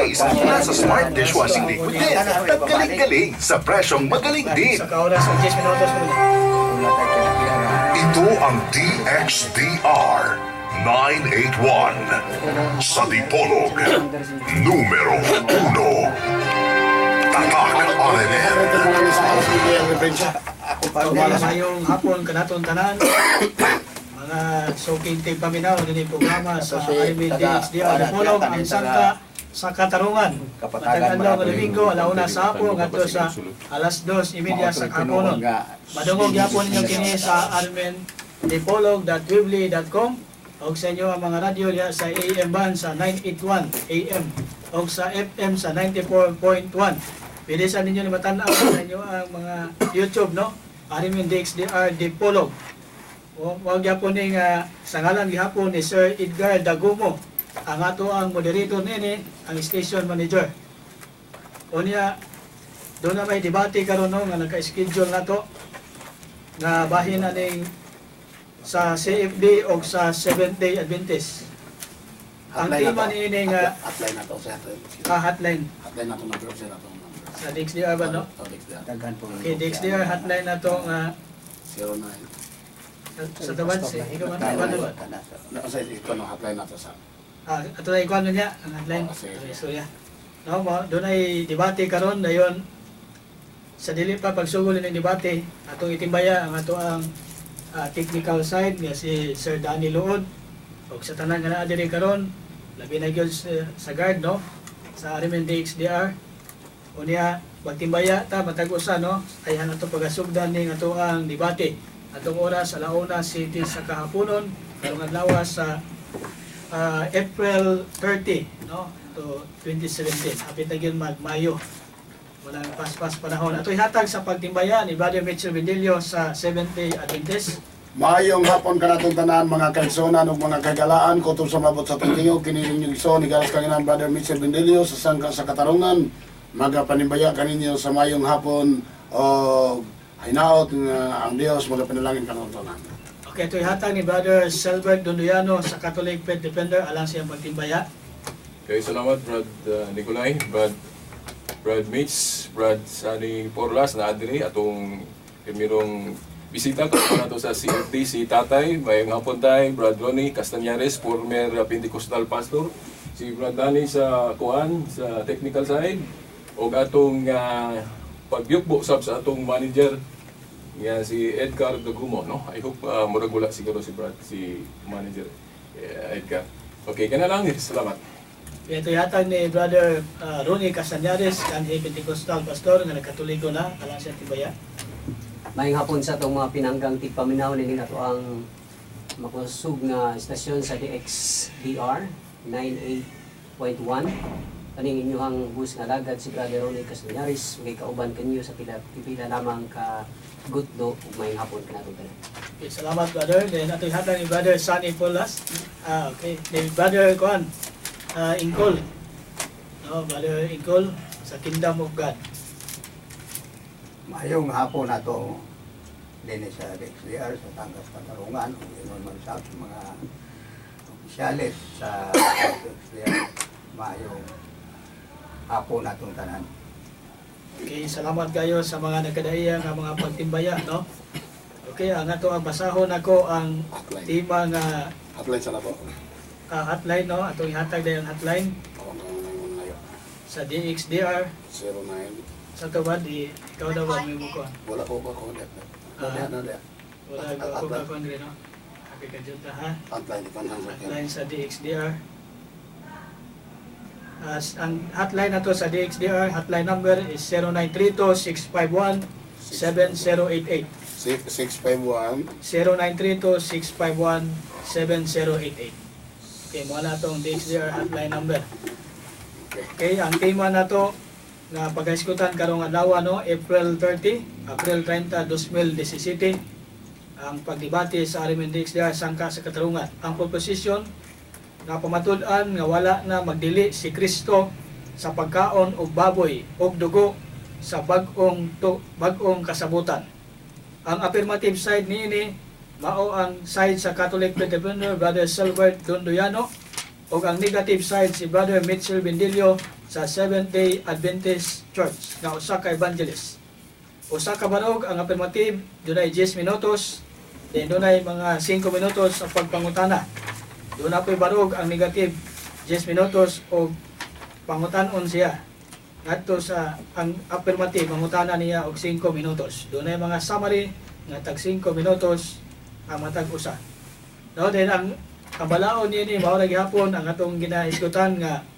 toothpaste. Nasa Smart Dishwashing Liquid din. Naggaling-galing sa presyong magaling din. Sa kaoras ug 10 minutos mo. Ito ang DXDR 981 sa Dipolog, numero 1. Tatak RMN. Okay, mayong hapon kanaton tanan. Mga suking tigpaminaw dinhi programa sa Ito si RMN DXDR Dipolog, ang sangka sa katarungan. Matag adlaw nga Domingo, 1:00 sa hapon ngadto sa 2:30 sa kahaponon. Madungog gyapon ninyo kini sa rmndipolog.weebly.com og sa inyo ang mga radyo diha sa AM band sa 981 AM og sa FM sa 94.1. Pwede sa ninyo ni matan-aw sa inyo ang mga YouTube, no? RMN DXDR Dipolog. O mao gyapon ning sa ngalan gihapon ni Sir Edgar Dagumo ang ato ang moderator nini, ang station manager. Unya doon na may debate karon, no, nga naka-schedule na to nga bahin na ning sa CFD o sa Seventh Day Adventist. Ang Hotline na tema to. niini nga Hotline na to sa hotline Hotline na to number sa to number. Sa DXDR ba, no? Oh, DXDR. Daghan po. Okay, DXDR hotline na to nga 09. sa tabad si ikaw man tabad ba? Na sa ito no hotline na to sa. Ah, ato na ikuan niya ang hotline. Oh, sige. Okay, so yeah. No, mo doon ay debate karon dayon sa dili pa pagsugol ning debate atong itimbaya ang ato ang technical side nga si Sir Danny Luod ug sa tanan nga naa diri karon, labi na gyud sa guard, no, sa RMN DXDR. Unya magtimbaya ta matag usa, no, ay ato pagasugdan ning ato ang debate atong oras 1:07 sa kahaponon karong adlaw sa April 30, no, to 2017. Hapit na gyud mag Mayo, walang paspas panahon. Ato'y hatag sa pagtimbaya ni Brother Mitchell Bendillo sa Seventh Day Adventist. Maayong hapon kanatong tanan, mga kaigsunan ug mga kagalaan kutob sa mabot sa atong tingog. Kini inyong igsoon ni galas kanginan, Brother Mitchell Bendelio sa sangka sa katarungan, magapanimbaya kaninyo sa mayong hapon o hinaot nga ang Dios magapanalangin kanatong tanan. Okay, ito'y hatag ni Brother Selbert Dondoyano sa Catholic Faith Defender alang siyang pagtimbaya. Okay, salamat, Brad Nicolay, Brad Mitch, Brad Sunny Porlas na adri atong primerong bisita ko nato sa CFD si Tatay, mayong hapon tay, Brad Ronnie Castañares, former Pentecostal pastor, si Brad Danny sa kuan sa technical side ug atong pagyukbo sab sa atong manager nga si Edgar Dagumo, no? I hope murag wala siguro si Brad, si manager Edgar. Okay, kana lang, salamat. Ito'y hatag ni Brother Ronnie Castañares, kanhi Pentecostal pastor nga nagkatoliko na alang siyang timbaya. Maayong hapon sa atong mga pinanggang tigpaminaw nini ato ang makusog nga istasyon sa DXDR 98.1. Kaning inyuhang bus nga alagad si Brother Ronnie Castañares may kauban kanyo sa pila pila lamang ka gutdo ug maayong hapon kanatong tanan. Okay, salamat, brother. Then ato'y hatag ni Brother Sunny Polas. Ah, okay. Ni Brother Kuan, Ingkol. No, Brother Ingkol sa Kingdom of God. Mayong hapon na to din sa DXDR sa Tangkas Katarungan ug ingon man sa mga opisyales sa DXDR, mayong hapon natong tanan. Okay, salamat kayo sa mga nagkadaiya nga mga pagtimbaya, no? Okay, ang ato ang basahon nako ang Hotline. tema nga Hotline sa labo. Hotline, no? Atong ihatag dayon hotline Oh, no. sa DXDR 09 sa tubad di ikaw daw ba may mukuan? Wala ko ba ko na. Ah. Na na. Wala ko ako ka kuan diri, no? Okay ka jud ta, ha? Hotline ikon sa akin. Hotline sa DXDR. As ang hotline na to sa DXDR, hotline number is 0932-651-7088. 651 0932-651-7088. Okay, mo na itong DXDR hotline number. Okay. Okay, ang tema na to nga pagkaiskutan karong adlaw, no, April 30, April 30, 2017, ang pagdebate sa RMN DXDR sangka sa katarungan. Ang proposition nga pamatud-an nga wala na magdili si Kristo sa pagkaon og baboy og dugo sa bag-ong kasabutan. Ang affirmative side niini mao ang side sa Catholic Defender, Brother Silbert Dondoyano, ug ang negative side si Brother Mitchell Bendillo. sa Seventh-day Adventist Church nga usa ka evangelist. Usa ka barog ang affirmative, dunay 10 minutos, then dunay mga 5 minutos sa pagpangutana. Duna po'y barog ang negative, 10 minutos og pangutanon siya. Ngadto sa ang affirmative, mangutana niya og 5 minutos. Dunay mga summary nga tag 5 minutos ang matag usa. No, then ang balaod niini mao ra gihapon ang atong ginahisgutan nga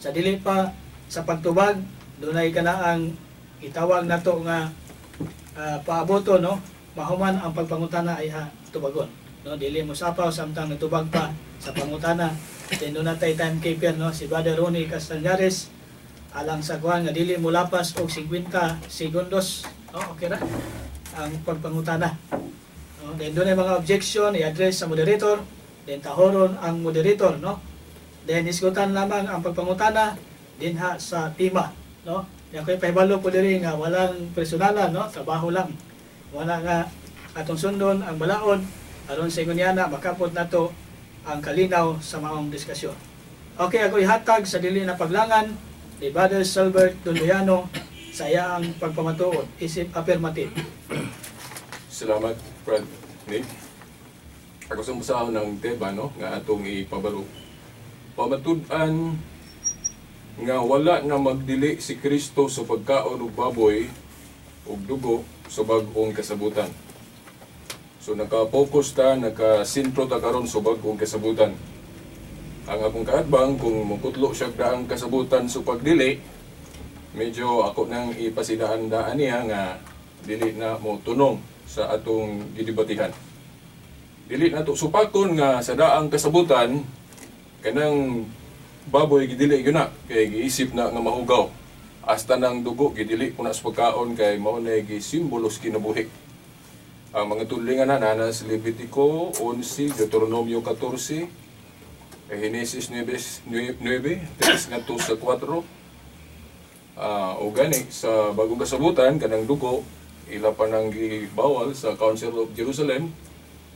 sa dili pa sa pagtubag dunay kanaang gitawag nato nga paaboto, no, mahuman ang pagpangutana ay ha tubagon, no, dili mo sapaw samtang natubag pa sa pangutana. Then doon natay timekeeper, no, si Brother Ronnie Castañares, alang sa kuan nga dili mo lapas og 50 segundos, no, okay ra ang pagpangutana, no. Then doon ay mga objection i-address sa moderator, then tahoron ang moderator, no. Then hisgutan lamang ang pagpangutana dinha sa tema, no. Yan ko'y pahibalo po diri nga walang personalan, no, trabaho lang. Wala nga atong sundon ang balaod aron sa ingon niana makapot nato ang kalinaw sa maong diskusyon. Okay, ako ihatag sa dili na paglangan ni Brother Silbert Dondoyano sa iyang pagpamatuod isip affirmative. Salamat, Brad Nick. Ako sa musaon ng tema, no, nga atong ipabalo. Pamatud-an nga wala na magdili si Kristo sa pagkaon og baboy ug dugo sa bag-ong kasabutan. So naka-focus ta, naka-sentro ta karon sa bag-ong kasabutan. Ang akong kaatbang, kung mukutlo siya daang kasabutan sa pagdili, medyo ako nang ipasidaan-daan niya nga dili na mo tunong sa atong gidibatihan. Dili na to supakon nga sa daang kasabutan kanang baboy gidili gyud na kay giisip na nga mahugaw. Hasta nang dugo gidili po na sa pagkaon kay mao na gisimbolo sa kinabuhi. Ang mga tulingan na nana sa Levitico 11, Deuteronomio 14, Genesis 9, 9, 3 ngadto sa 4. O gani sa bagong kasabutan kanang dugo ila pa nang gibawal sa Council of Jerusalem,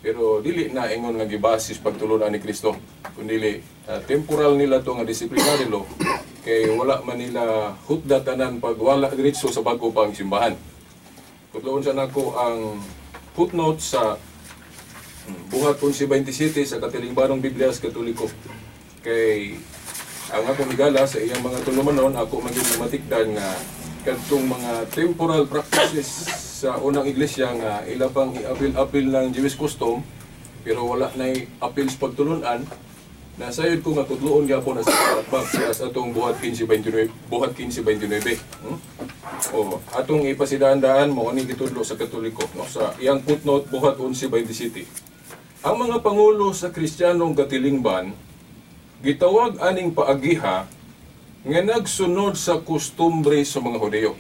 pero dili na ingon nga gibasis pagtulunan ni Kristo, kundili temporal nila to nga disciplinary law kay wala man nila hutda tanan pag wala diretso sa bag-o pang simbahan. Kutloon sa nako ang footnote sa Buhat 11:27 sa Katilingbanong Biblia sa Katoliko. Kay ang akong higala sa iyang mga tulumanon, ako maging matikdan nga kadtong mga temporal practices sa unang iglesia nga ila pang i-apil-apil ng Jewish custom pero wala na apil sa pagtulunan, na sayod ko nga kutloon gyapon na sa atbang siya sa atong Buhat 15:29, Buhat 15:29. O atong ipasidaan-daan mo ani gitudlo sa Katoliko, no, sa iyang footnote Buhat 11:27. Ang mga pangulo sa Kristiyanong katilingban gitawag aning paagiha nga nagsunod sa kustumbre sa mga Hudiyo.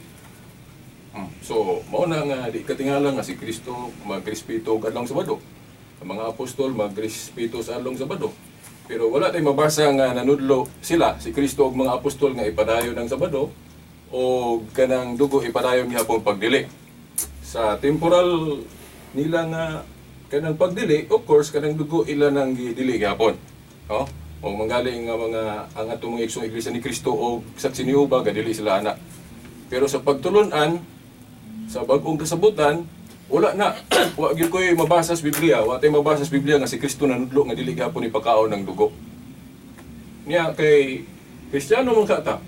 So, mao na nga di katingala nga si Kristo magrespeto og adlong Sabado. Ang mga apostol magrespeto sa adlong Sabado. Pero wala tay mabasa nga nanudlo sila, si Kristo ug mga apostol, nga ipadayon ang Sabado o kanang dugo ipadayon gihapon pagdili. Sa temporal nila nga kanang pagdili, of course kanang dugo ila nang gidili gihapon. No? O manggaling nga mga ang atong mga igsong Iglesia ni Kristo o Saksi ni Jehova gadili sila ana. Pero sa pagtulunan sa bag-ong kasabutan, wala na. Wa gyud ko'y mabasa sa Biblia, wa tay mabasa sa Biblia nga si Kristo nanudlo nga dili gihapon ipakaon ng dugo. Niya kay Kristiyano man ka ta.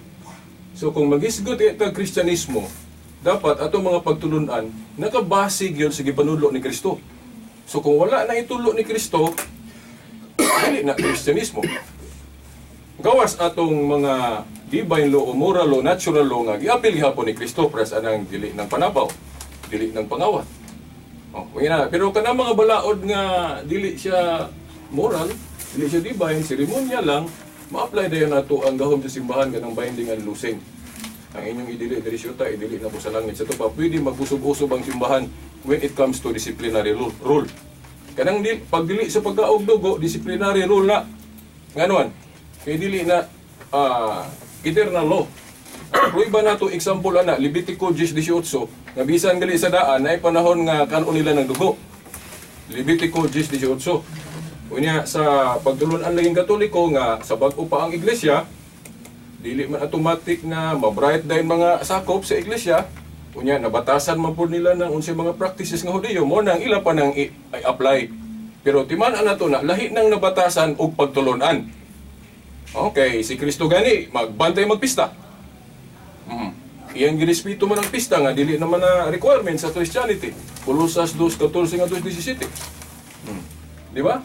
So kung magisgot ita Kristyanismo, dapat atong mga pagtulunan nakabase gyud sa gipanudlo ni Kristo. So kung wala na itulo ni Kristo, dili na Kristyanismo. Gawas atong mga divine law o moral law, natural law nga giapil gihapon ni Kristo pres anang dili ng panabaw, dili ng pangawat. Oh, na. Pero kanang mga balaod nga dili siya moral, dili siya divine, seremonya lang, ma-apply dayon nato ang gahom sa simbahan kanang binding and loosing. Ang inyong idili diri syuta, idili na po sa langit. Sa to pa pwede magusog-usog ang simbahan when it comes to disciplinary rule. Kanang pagdili sa pagkaog dugo, disciplinary rule na. Nganon, kay dili na eternal law. Pruiba na to example ana Levitico 10:18 nga bisan gali sa daan ay panahon nga kanon nila ng dugo. Levitico 10:18. Unya sa pagtulunan laging Katoliko nga sa bag-o pa ang iglesia, Dili man automatic na mabright dahil mga sakop sa iglesia. Unya nabatasan man pud nila ng unsay mga practices nga Hudiyo mo nang ila pa nang i-apply. Pero timan-an nato na lahi nang nabatasan og pagtulunan. Okay, si Kristo gani magbantay magpista. Iyang girespeto man ang pista nga dili naman na requirement sa Christianity. Colosas 2:14 nga 2:17. Di ba?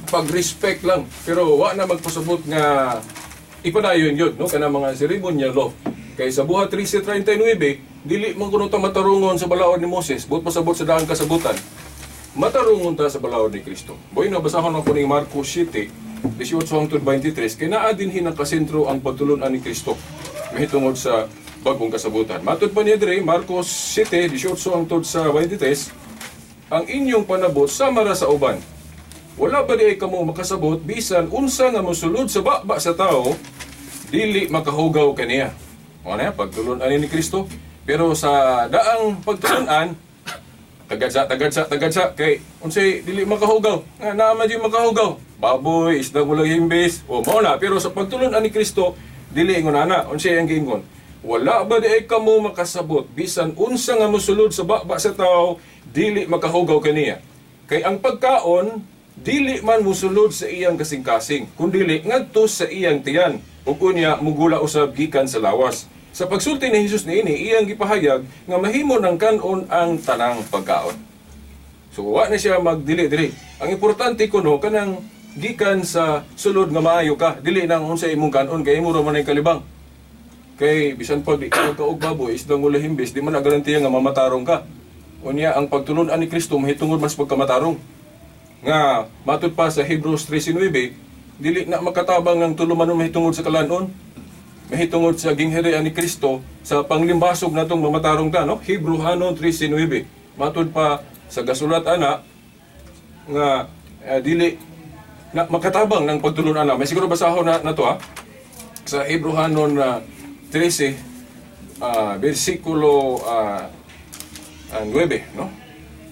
Pag-respect lang pero wa na magpasabot nga ipadayon yun no kana mga seremonyal law. Kay sa buhat 13:39 dili man kuno ta matarungon sa balaod ni Moses, buot pasabot sa daang kasabutan. Matarungon ta sa balaod ni Kristo. Boy, nabasahon ako ni Marcos 7, 18 hangtod 23, kay naa dinhi nakasentro ang pagtulunan ni Kristo mahitungod sa bagong kasabutan. Matod pa niya diri, Marcos 7, 18 hangtod sa 23, ang inyong panabot sama ra sa uban. Wala ba di ay kamo makasabot bisan unsa nga mosulod sa baba sa tao dili makahugaw kaniya. O na, pagtulunan ni Kristo. Pero sa daang pagtulunan, tagadsa, tagadsa, tagadsa, kay unsay dili makahugaw. Nga naa man di makahugaw. Baboy, isda walang himbis. O mao na, pero sa pagtulunan ni Kristo, dili ingon ana, unsay ang giingon. Wala ba di ay kamo makasabot bisan unsa nga mosulod sa baba sa tao dili makahugaw kaniya. Kay ang pagkaon dili man mosulod sa iyang kasing-kasing, kundili ngadto sa iyang tiyan ug unya mugula usab gikan sa lawas. Sa pagsulti ni Jesus niini, iyang gipahayag nga mahimo ng kanon ang tanang pagkaon. So wa na siya magdili diri. Ang importante kuno kanang gikan sa sulod nga maayo ka, dili nang unsa imong kanon kay imo ra man ay kalibang. Kay bisan pag di ka magkaog baboy, isdang wala himbis, di man na garantiya nga mamatarong ka. Unya ang pagtulun-an ni Kristo mahitungod mas pagkamatarong. Nga matud pa sa Hebrews 13:9, dili na makatabang ang tulumanon mahitungod sa kalanon. Mahitungod sa gingharian ni Kristo sa panglimbasog natong mamatarong ta, no? Hebrew 13:9. Matud pa sa gasulat ana nga dili na makatabang ng pagtulunan na. May siguro basahon na, na to ha. Sa Hebrew 13 versikulo 9, no?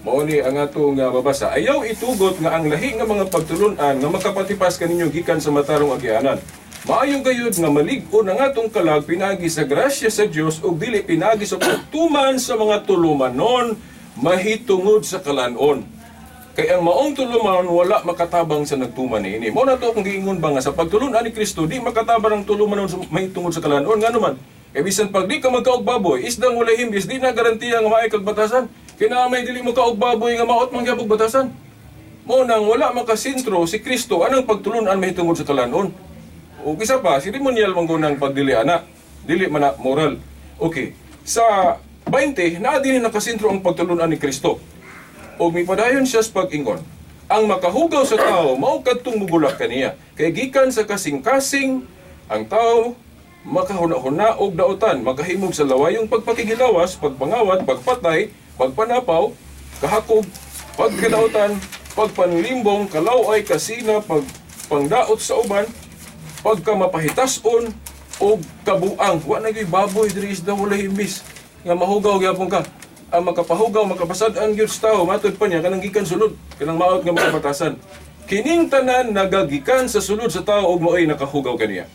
Mao ni ang atong babasa. Ayaw itugot nga ang lahi nga mga pagtulunan nga makapatipas kaninyo gikan sa matarong agianan. Maayo gayud nga malig-on ang atong kalag pinaagi sa grasya sa Dios ug dili pinaagi sa pagtuman sa mga tulumanon mahitungod sa kalanon. Kay ang maong tulumanon wala makatabang sa nagtuman niini. Mao na to akong giingon ba nga sa pagtulunan ni Kristo di makatabang ang tulumanon sa mahitungod sa kalanon ngano man. Kay bisan pag di ka magkaog baboy, isdang wala himbis, di na garantiya nga maay kag batasan. Kay naa may dili mo kaog baboy nga maot man gyapon batasan. Mao nang wala makasentro si Kristo anang pagtulunan mahitungod sa kalanon. O kisa pa, seremonial man gunang pagdili ana. Dili man na moral. Okay. Sa 20, naa din nakasentro ang pagtulunan ni Kristo. Og mipadayon siya sa pag-ingon. Ang makahugaw sa tao, mao kadtong mugulak kaniya. Kay gikan sa kasing-kasing, ang tao makahuna-huna og daotan, makahimog sa lawayong pagpakigilawas, pagpangawat, pagpatay, pagpanapaw, kahakog, pagkadaotan, pagpanlimbong, kalaway, kasina, pagpangdaot sa uban, pagkamapahitason og kabuang. Wa na gyud baboy diri isda wala himbis nga mahugaw gyapon ka. Ang makapahugaw, makapasad-an gyud sa tao, matud pa niya kanang gikan sulod, kanang maot nga makabatasan. Kining tanan nagagikan sa sulod sa tao og maoy nakahugaw kaniya.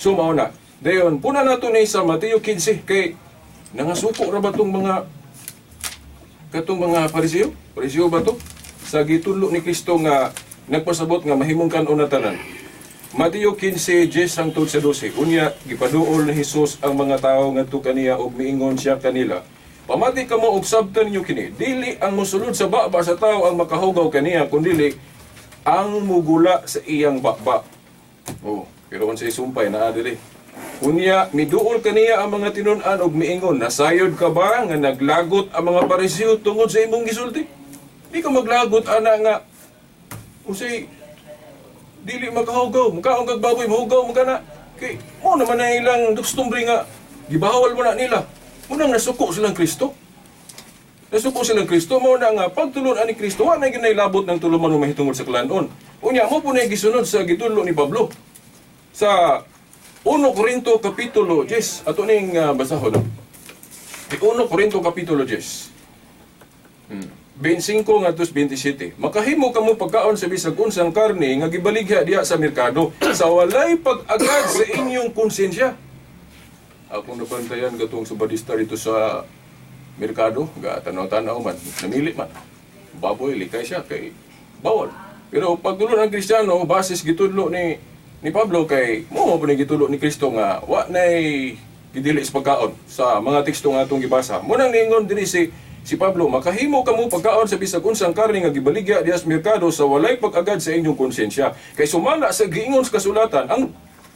So mao na. Dayon, puna nato ni sa Mateo 15 kay nangasuko ra ba tong mga katong mga Pariseo? Pariseo ba to? Sa gitudlo ni Kristo nga nagpasabot nga mahimong kan-on na tanan. Mateo 15, 10 hangtod sa 12. Unya, gipaduol ni Hesus ang mga tawo ngadto kaniya ug miingon siya kanila. Pamati kamo og sabtan ninyo kini. Dili ang mosulod sa baba sa tawo ang makahugaw kaniya, kundili ang mugula sa iyang baba. Oh, pero kung sa sumpay naa diri. Unya, miduol kaniya ang mga tinun-an og miingon, nasayod ka ba nga naglagot ang mga Pariseo tungod sa imong gisulti? Di ka maglagot ana nga unsay dili makahugaw, mukaon kag baboy, mahugaw mo ka na. Kay mo naman na ilang gustumbre nga gibawal mo na nila. Munang nasuko silang Kristo. Nasuko silang Kristo mo na nga pagtulon ani Kristo wa na ginailabot ng tuluman mo mahitungod sa kalanon. Unya mo po na gisunod sa gitudlo ni Pablo. Sa 1 Corinto kapitulo 10, ato ning basahon. No? 1 Corinto kapitulo 10. 25 ngadto sa 27. Makahimo kamo pagkaon sa bisag unsang karne nga gibaligya diha sa merkado sa walay pag-agad sa inyong konsensya. Akong nabantayan gatong sa barista dito sa merkado, ga tanaw-tanaw man, namili man. Baboy likay siya kay bawal. Pero pagtulo ng Kristiyano, basis gitudlo ni Pablo kay mo mo ni gitulo ni Kristo nga wa nay gidili sa pagkaon sa mga teksto nga atong gibasa. Mo nang niingon diri si si Pablo, makahimo kamo pagkaon sa bisag unsang karne nga gibaligya diha sa merkado sa walay pag-agad sa inyong konsensya. Kay sumala sa giingon sa kasulatan ang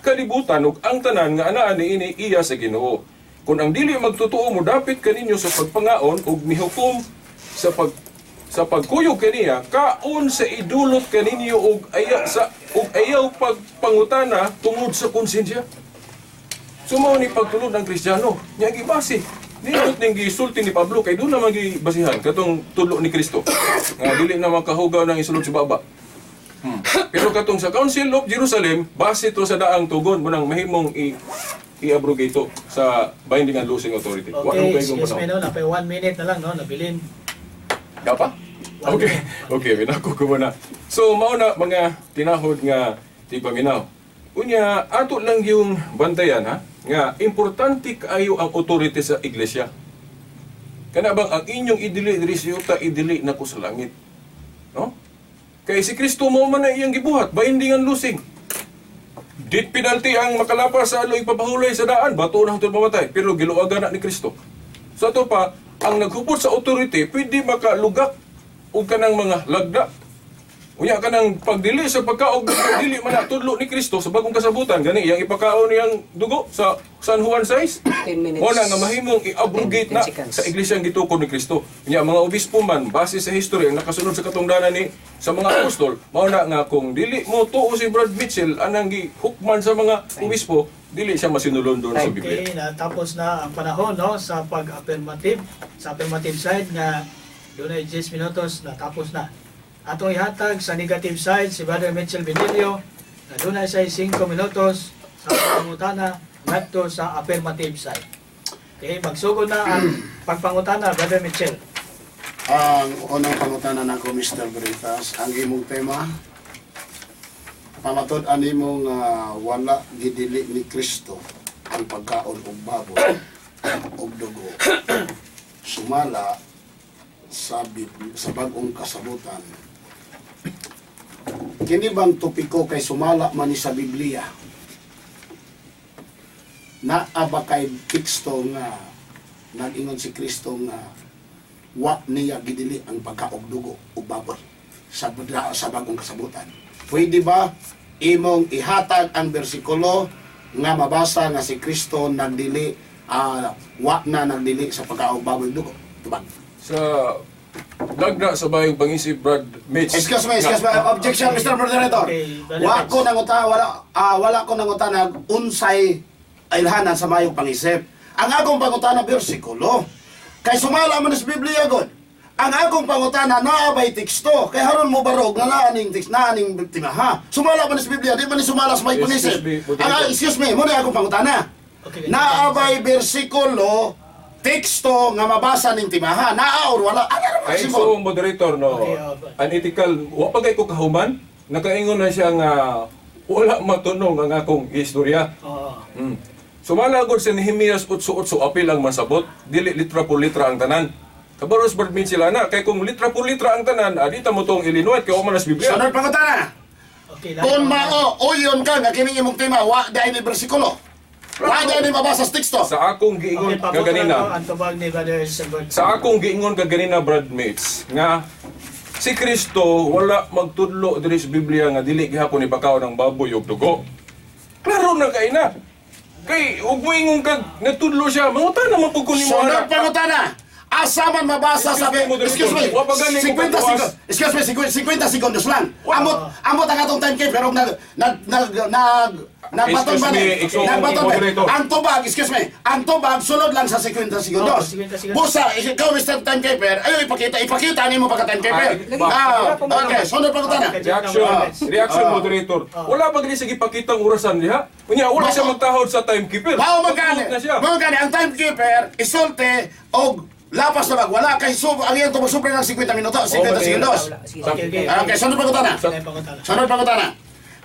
kalibutan ug ang tanan nga anaa niini iya sa Ginoo. Kung ang dili magtotoo mo dapit kaninyo sa pagpangaon ug mihukom sa pagkuyog kaniya, kaon sa idulot kaninyo og aya sa og ayaw pagpangutana tungod sa konsensya. So mao ni pagtulod ng Kristiyano, nya gibase. Nindot ning gisulti ni Pablo kay doon naman gibasihan katong tulo ni Kristo. Nga dili na makahugaw ng isulod sa baba. Pero katong sa Council of Jerusalem, base to sa daang tugon mo nang mahimong i-abrogate to sa binding and losing authority. Wa Okay, nung kay kong excuse me panahon. no, napay 1 minute na lang no, nabilin. Dapa? Okay. Okay, binako ko muna. So mao na mga tinahod nga tigpaminaw. Unya, ato lang yung bantayan ha, nga importante kaayo ang authority sa iglesia. Kana bang ang inyong idili diri sa yuta, idili nako sa langit. No? Kay si Kristo mo man na iyang gibuhat, binding and losing. Death penalty ang makalapas sa aloy papahulay sa daan, bato na hangtod mamatay, pero giluagan na ni Kristo. Sa ato pa, ang naghupot sa authority, pwede makalugak og kanang mga lagda. Unya kanang pagdili sa pagkaog dili man na tudlo ni Kristo sa bagong kasabutan gani iyang ipakaon niyang dugo sa San Juan 6. 10 minutes. Mo na nga mahimong i-abrogate 10 na seconds. sa iglesia ang gitukod ni Kristo. Unya mga obispo man base sa history ang nakasunod sa katungdanan ni sa mga apostol, mao na nga kung dili mo tuo si Brad Mitchell anang gihukman sa mga obispo, dili siya masinulon doon sa Biblia. Okay, natapos na ang panahon no sa pag-affirmative, sa affirmative side nga dunay 10 minutos natapos na. Atong ihatag sa negative side si Brother Mitchell Benilio na dunay say 5 minutos sa pangutana ngadto sa affirmative side. Okay, magsugod na ang pagpangutana, Brother Mitchell. Ang unang pangutana nako, Mr. Veritas, ang imong tema, pamatod animo nga wala gidili ni Kristo ang pagkaon og baboy og dugo. Sumala sa sa bag-ong kasabutan. Kini bang topiko kay sumala man ni sa Biblia? Naa ba kay teksto nga nag-ingon si Kristo nga wa niya gidili ang pagkaog dugo o baboy sa bagong kasabutan? Pwede ba imong ihatag ang bersikulo nga mabasa nga si Kristo nagdili, wa na nagdili sa pagkaog baboy dugo? Tubag. Sa lagda sa bayong pangisip, Brad Mitch. Excuse me, excuse me. Objection, Mr. Moderator. Okay, Brother Wa Mitch. ko nanguta, wala ko nangutana unsay ilhanan sa mayong pangisip. Ang akong pangutana bersikulo. Kay sumala man sa Biblia god. Ang akong pangutana naa bay teksto. Kay haron mo barog nga naa ning teksto, naa ning timaha. Sumala man sa Biblia, di man ni sumala sa mayong Excuse pangisip. me, Moderator. Ang excuse me, mo na akong pangutana. Okay, Naa bay bersikulo teksto nga mabasa ning timaha. Naa or wala? Ano ra Ay, so, moderator, no, Okay, unethical, wa pa kay ko kahuman, nakaingon na siya nga wala matunong ang akong istorya. Oo. Sumalagod sa Nehemias 8:8, apil ang masabot, dili litra por litra ang tanan. Kabaros Brad Mitchell ana, kay kung litra por litra ang tanan, adita mo tong Illinois, kay man sa Biblia. Sunod pangutana. Okay, Kung mao, uyon ka nga kining imong tema, wa dai ni bersikulo. Wa dai ni mabasa sa teksto. Sa akong giingon Okay, pabuto lang kaganina, to ang tubag ni Brother Silbert. sa akong giingon kaganina Brad Mates, nga si Kristo wala magtudlo diri sa Biblia nga dili gihapon ipakaon ang baboy ug dugo. Klaro na kay na. Kay ug moingon kag nagtudlo siya, mangutan naman pud ko nimo Sunod ana. pangutana. Asa man mabasa sa Excuse me, moderator. Excuse me. Wa pa gani ko 50 patuwas. segundos. Excuse me, 50 segundos lang. Amot amot ang atong timekeeper og nag nag nag nag nagbaton Excuse ba me, ni? excuse me, Nagbaton ba? moderator. Ang tubag, excuse me. Ang tubag sulod lang sa 50 segundos. Oh, 50 segundos. Busa, ikaw Mr. Timekeeper, ayo ipakita, ipakita nimo pagka timekeeper. Ay, ba- Ah, okay, sunod pangutana. Reaction, reaction moderator. Wala pa gani sa gipakitang orasan diha. Unya wala siya magtahod sa timekeeper. Mao man gani. Magtuot na siya. Mao gani ang timekeeper isulti og Lapas na bag, wala kay sub ang iyang tubag sobra ng 50 minuto, 50 Oh, segundos. Wala, sige, Okay, sige. okay. Okay, sunod pangutana. Okay, pangutana. Sunod pangutana.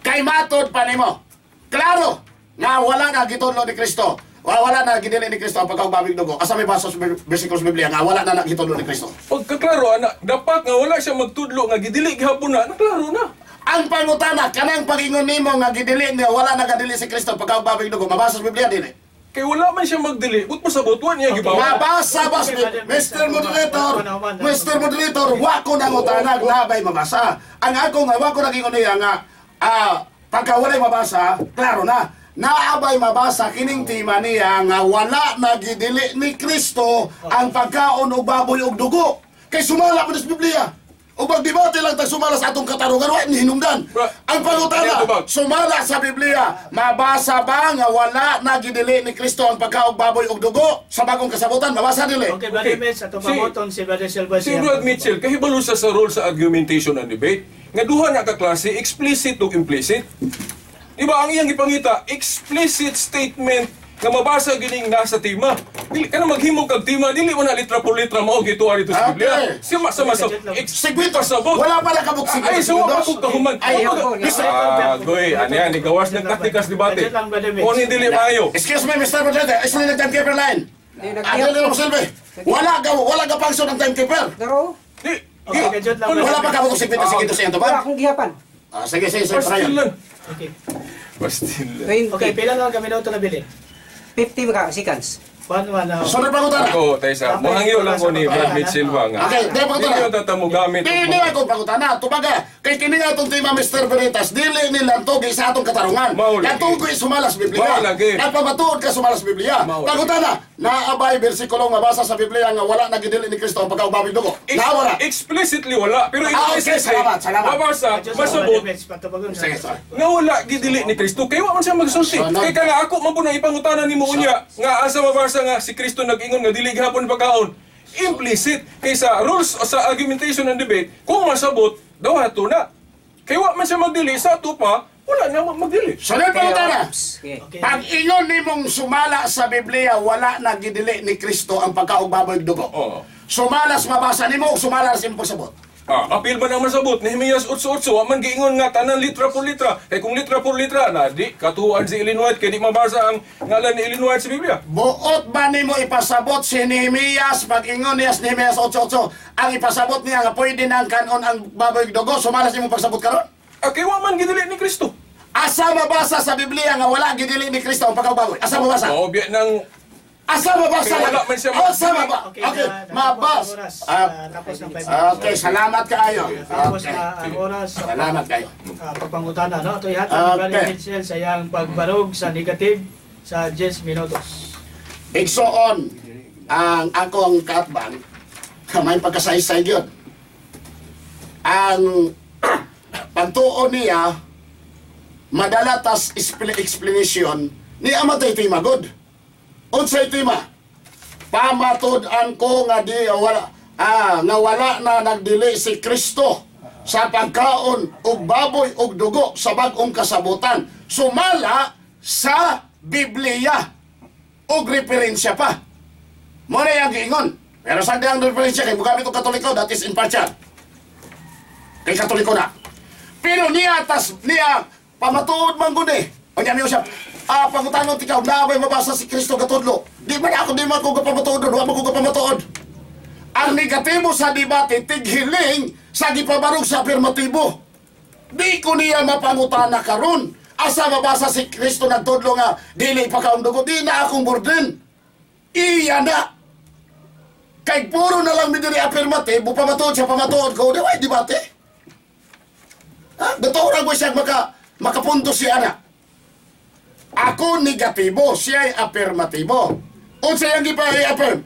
Kay matod pa nimo. Klaro nga wala na gitudlo ni Kristo. Wala na gidili ni Kristo ang pagkaubabig dugo. Asa may basa sa bersikulo sa Biblia nga wala na gitudlo ni Kristo? Pagkaklaro ana, dapat nga wala siya magtudlo nga gidili gihapon na, naklaro na. Ang pangutana kanang pagingon nimo nga gidili niya wala na gadili si Kristo ang pagkaubabig dugo. Mabasa sa Biblia dili. Kay wala man siya magdili, but pasabot wa niya gibawa. Mabasa ba sa Mr. Moderator? Mr. Moderator, wa ko nangutana nabay mabasa. Ang ako nga wa ko nagingon niya nga pagka walay mabasa, klaro na. Naabay mabasa kining tema niya nga wala nagidili ni Kristo ang pagkaon og baboy og dugo. Kay sumala pa sa Biblia. O magdebate lang tayo sumala sa atong katarungan, wa ni hinungdan. Bra- Ang pangutana, Ano ba? sumala sa Biblia, mabasa ba nga wala na gidili ni Kristo ang pagkaog baboy og dugo sa bagong kasabutan? Mabasa dili. Okay, Brother Okay. Mitch, ato Si- pamoton si Brother Silva. Si Brad Mitchell, kahibalo siya sa role sa argumentation and debate, nga duha na ka klase, explicit ug implicit. Di ba ang iyang gipangita, explicit statement nga mabasa gining nasa tema. Dili ka na maghimo kag tema, dili mo na litra por litra mao gituwa dito sa Okay. Biblia. Siya ma sa masa Sigwito, pasabot. wala pala kabuk Ay, so wala ko kahuman. Ay, Ah, goy, ano yan, igawas ng taktikas debate. Budget lang, Brother Mitch. Kung dili maayo. Excuse me, Mr. Moderator, is na timekeeper line. Di, nag- Ano na mo silbi? Wala ka function ng timekeeper. Daro, Di, Okay, kajot lang, Wala pa kabuk 50 segundos sa iyang wala tubag. akong gihapan. Ah, sige, sige, sige, Pastil Brian. lang. Okay. Pastil lang. 20, Okay, pila lang ang minuto na bilin? 50 ka seconds. 1-1 na. Sunod pangutana. Ako, tayo sa, muhangyo lang ko ni Brad Mitchell ba nga. Okay, di pangutana. Dili yung tamo gamit. Di ni akong pangutana. Tubaga, kay kini nga itong tema Mr. Veritas, dili ni lantog sa atong katarungan. Mao lagi. Lantog sumala sa Biblia. Mao lagi. Nagpamatuod ka sumala sa Biblia. Mao lagi. Pangutana, naabay bersikulo nga basa sa Biblia nga wala nagidili ni Kristo ang pagkaubabig dugo. Naa wala. Explicitly wala, pero Ah, okay, implicitly, salamat, salamat. mabasa, masabot, Sige, sorry. nga wala gidili ni Kristo. Kay wa man siya magsulti. So, Kay ka nga ako man po na ipangutana nimo unya nga asa mabasa nga si Kristo nag-ingon nga dili gihapon pagkaon. Implicit kay sa rules o sa argumentation and debate, kung masabot, daw ato na. Kay wa man siya magdili sa ato pa, wala na magdili. Sunod pangutana. Sige. Okay. Pag ingon nimong sumala sa Biblia, wala nagidili ni Kristo ang pagkaubabig dugo. Oo. Sumala sa mabasa nimo o sumala sa imong pagsabot. Ah, apil ba naman sabot? Nehemias 8:8, wa man giingon nga tanan litra por litra. Kay kung litra por litra na di katuan si Ellen White kay di mabasa ang ngalan ni Ellen White sa Biblia. Buot ba nimo ipasabot si Nehemias pag ingon niya sa Nehemias 8:8 ang ipasabot niya nga pwede nang kanon ang baboy dugo sumala sa imong pagsabot karon? Ah, kay wa man gidili ni Kristo. Asa mabasa sa Biblia nga wala gidili ni Kristo ang pagkababoy? Asa mabasa? Mao biya nang Asa mabasa? Kay wala man siya Asa mabasa? Okay, Okay, na- mabas. natapos ang oras. Ah, Tapos ng 5 minutes. okay, salamat kaayo. Tapos Okay. na ang oras sa Salamat kayo. Pagpangutana, no? Ito ihatag ni Brother Okay. Mitchell sa iyang pagbarog sa negative sa 10 minutos. Igsoon ang akong kaatbang may pagkasaysay gyud. Ang pagtuo niya madala tas explanation ni amatay tema god. Unsay tema? Pamatud-an ko nga di wala nga wala na nagdili si Kristo sa pagkaon og baboy og dugo sa bag-ong kasabutan sumala sa Biblia og referensya pa. Mo na yung giingon. Pero sa ang referensya kay mugamit og Katoliko, that is impartial. Kay Katoliko na. Pero niya tas niya pamatuod man gud eh. Unya niyo siya. Pangutanon ikaw na may mabasa si Kristo katudlo. Di man ako di man ko gapamatuod, wa man ko gapamatuod. Ang negatibo sa debate tighiling sa gipabarog sa afirmatibo. Di ko niya mapangutana karon. Asa mabasa si Kristo nagtudlo nga dili pa kaong dugo, di na akong burden. Iya na. Kay puro na lang mi diri affirmative, pamatuod siya pamatuod ko, di way debate. Ha? Totoo ra ko siya makapunto siya na. Ako negatibo, siya ay affirmatibo. Unsa yang gipa-affirm?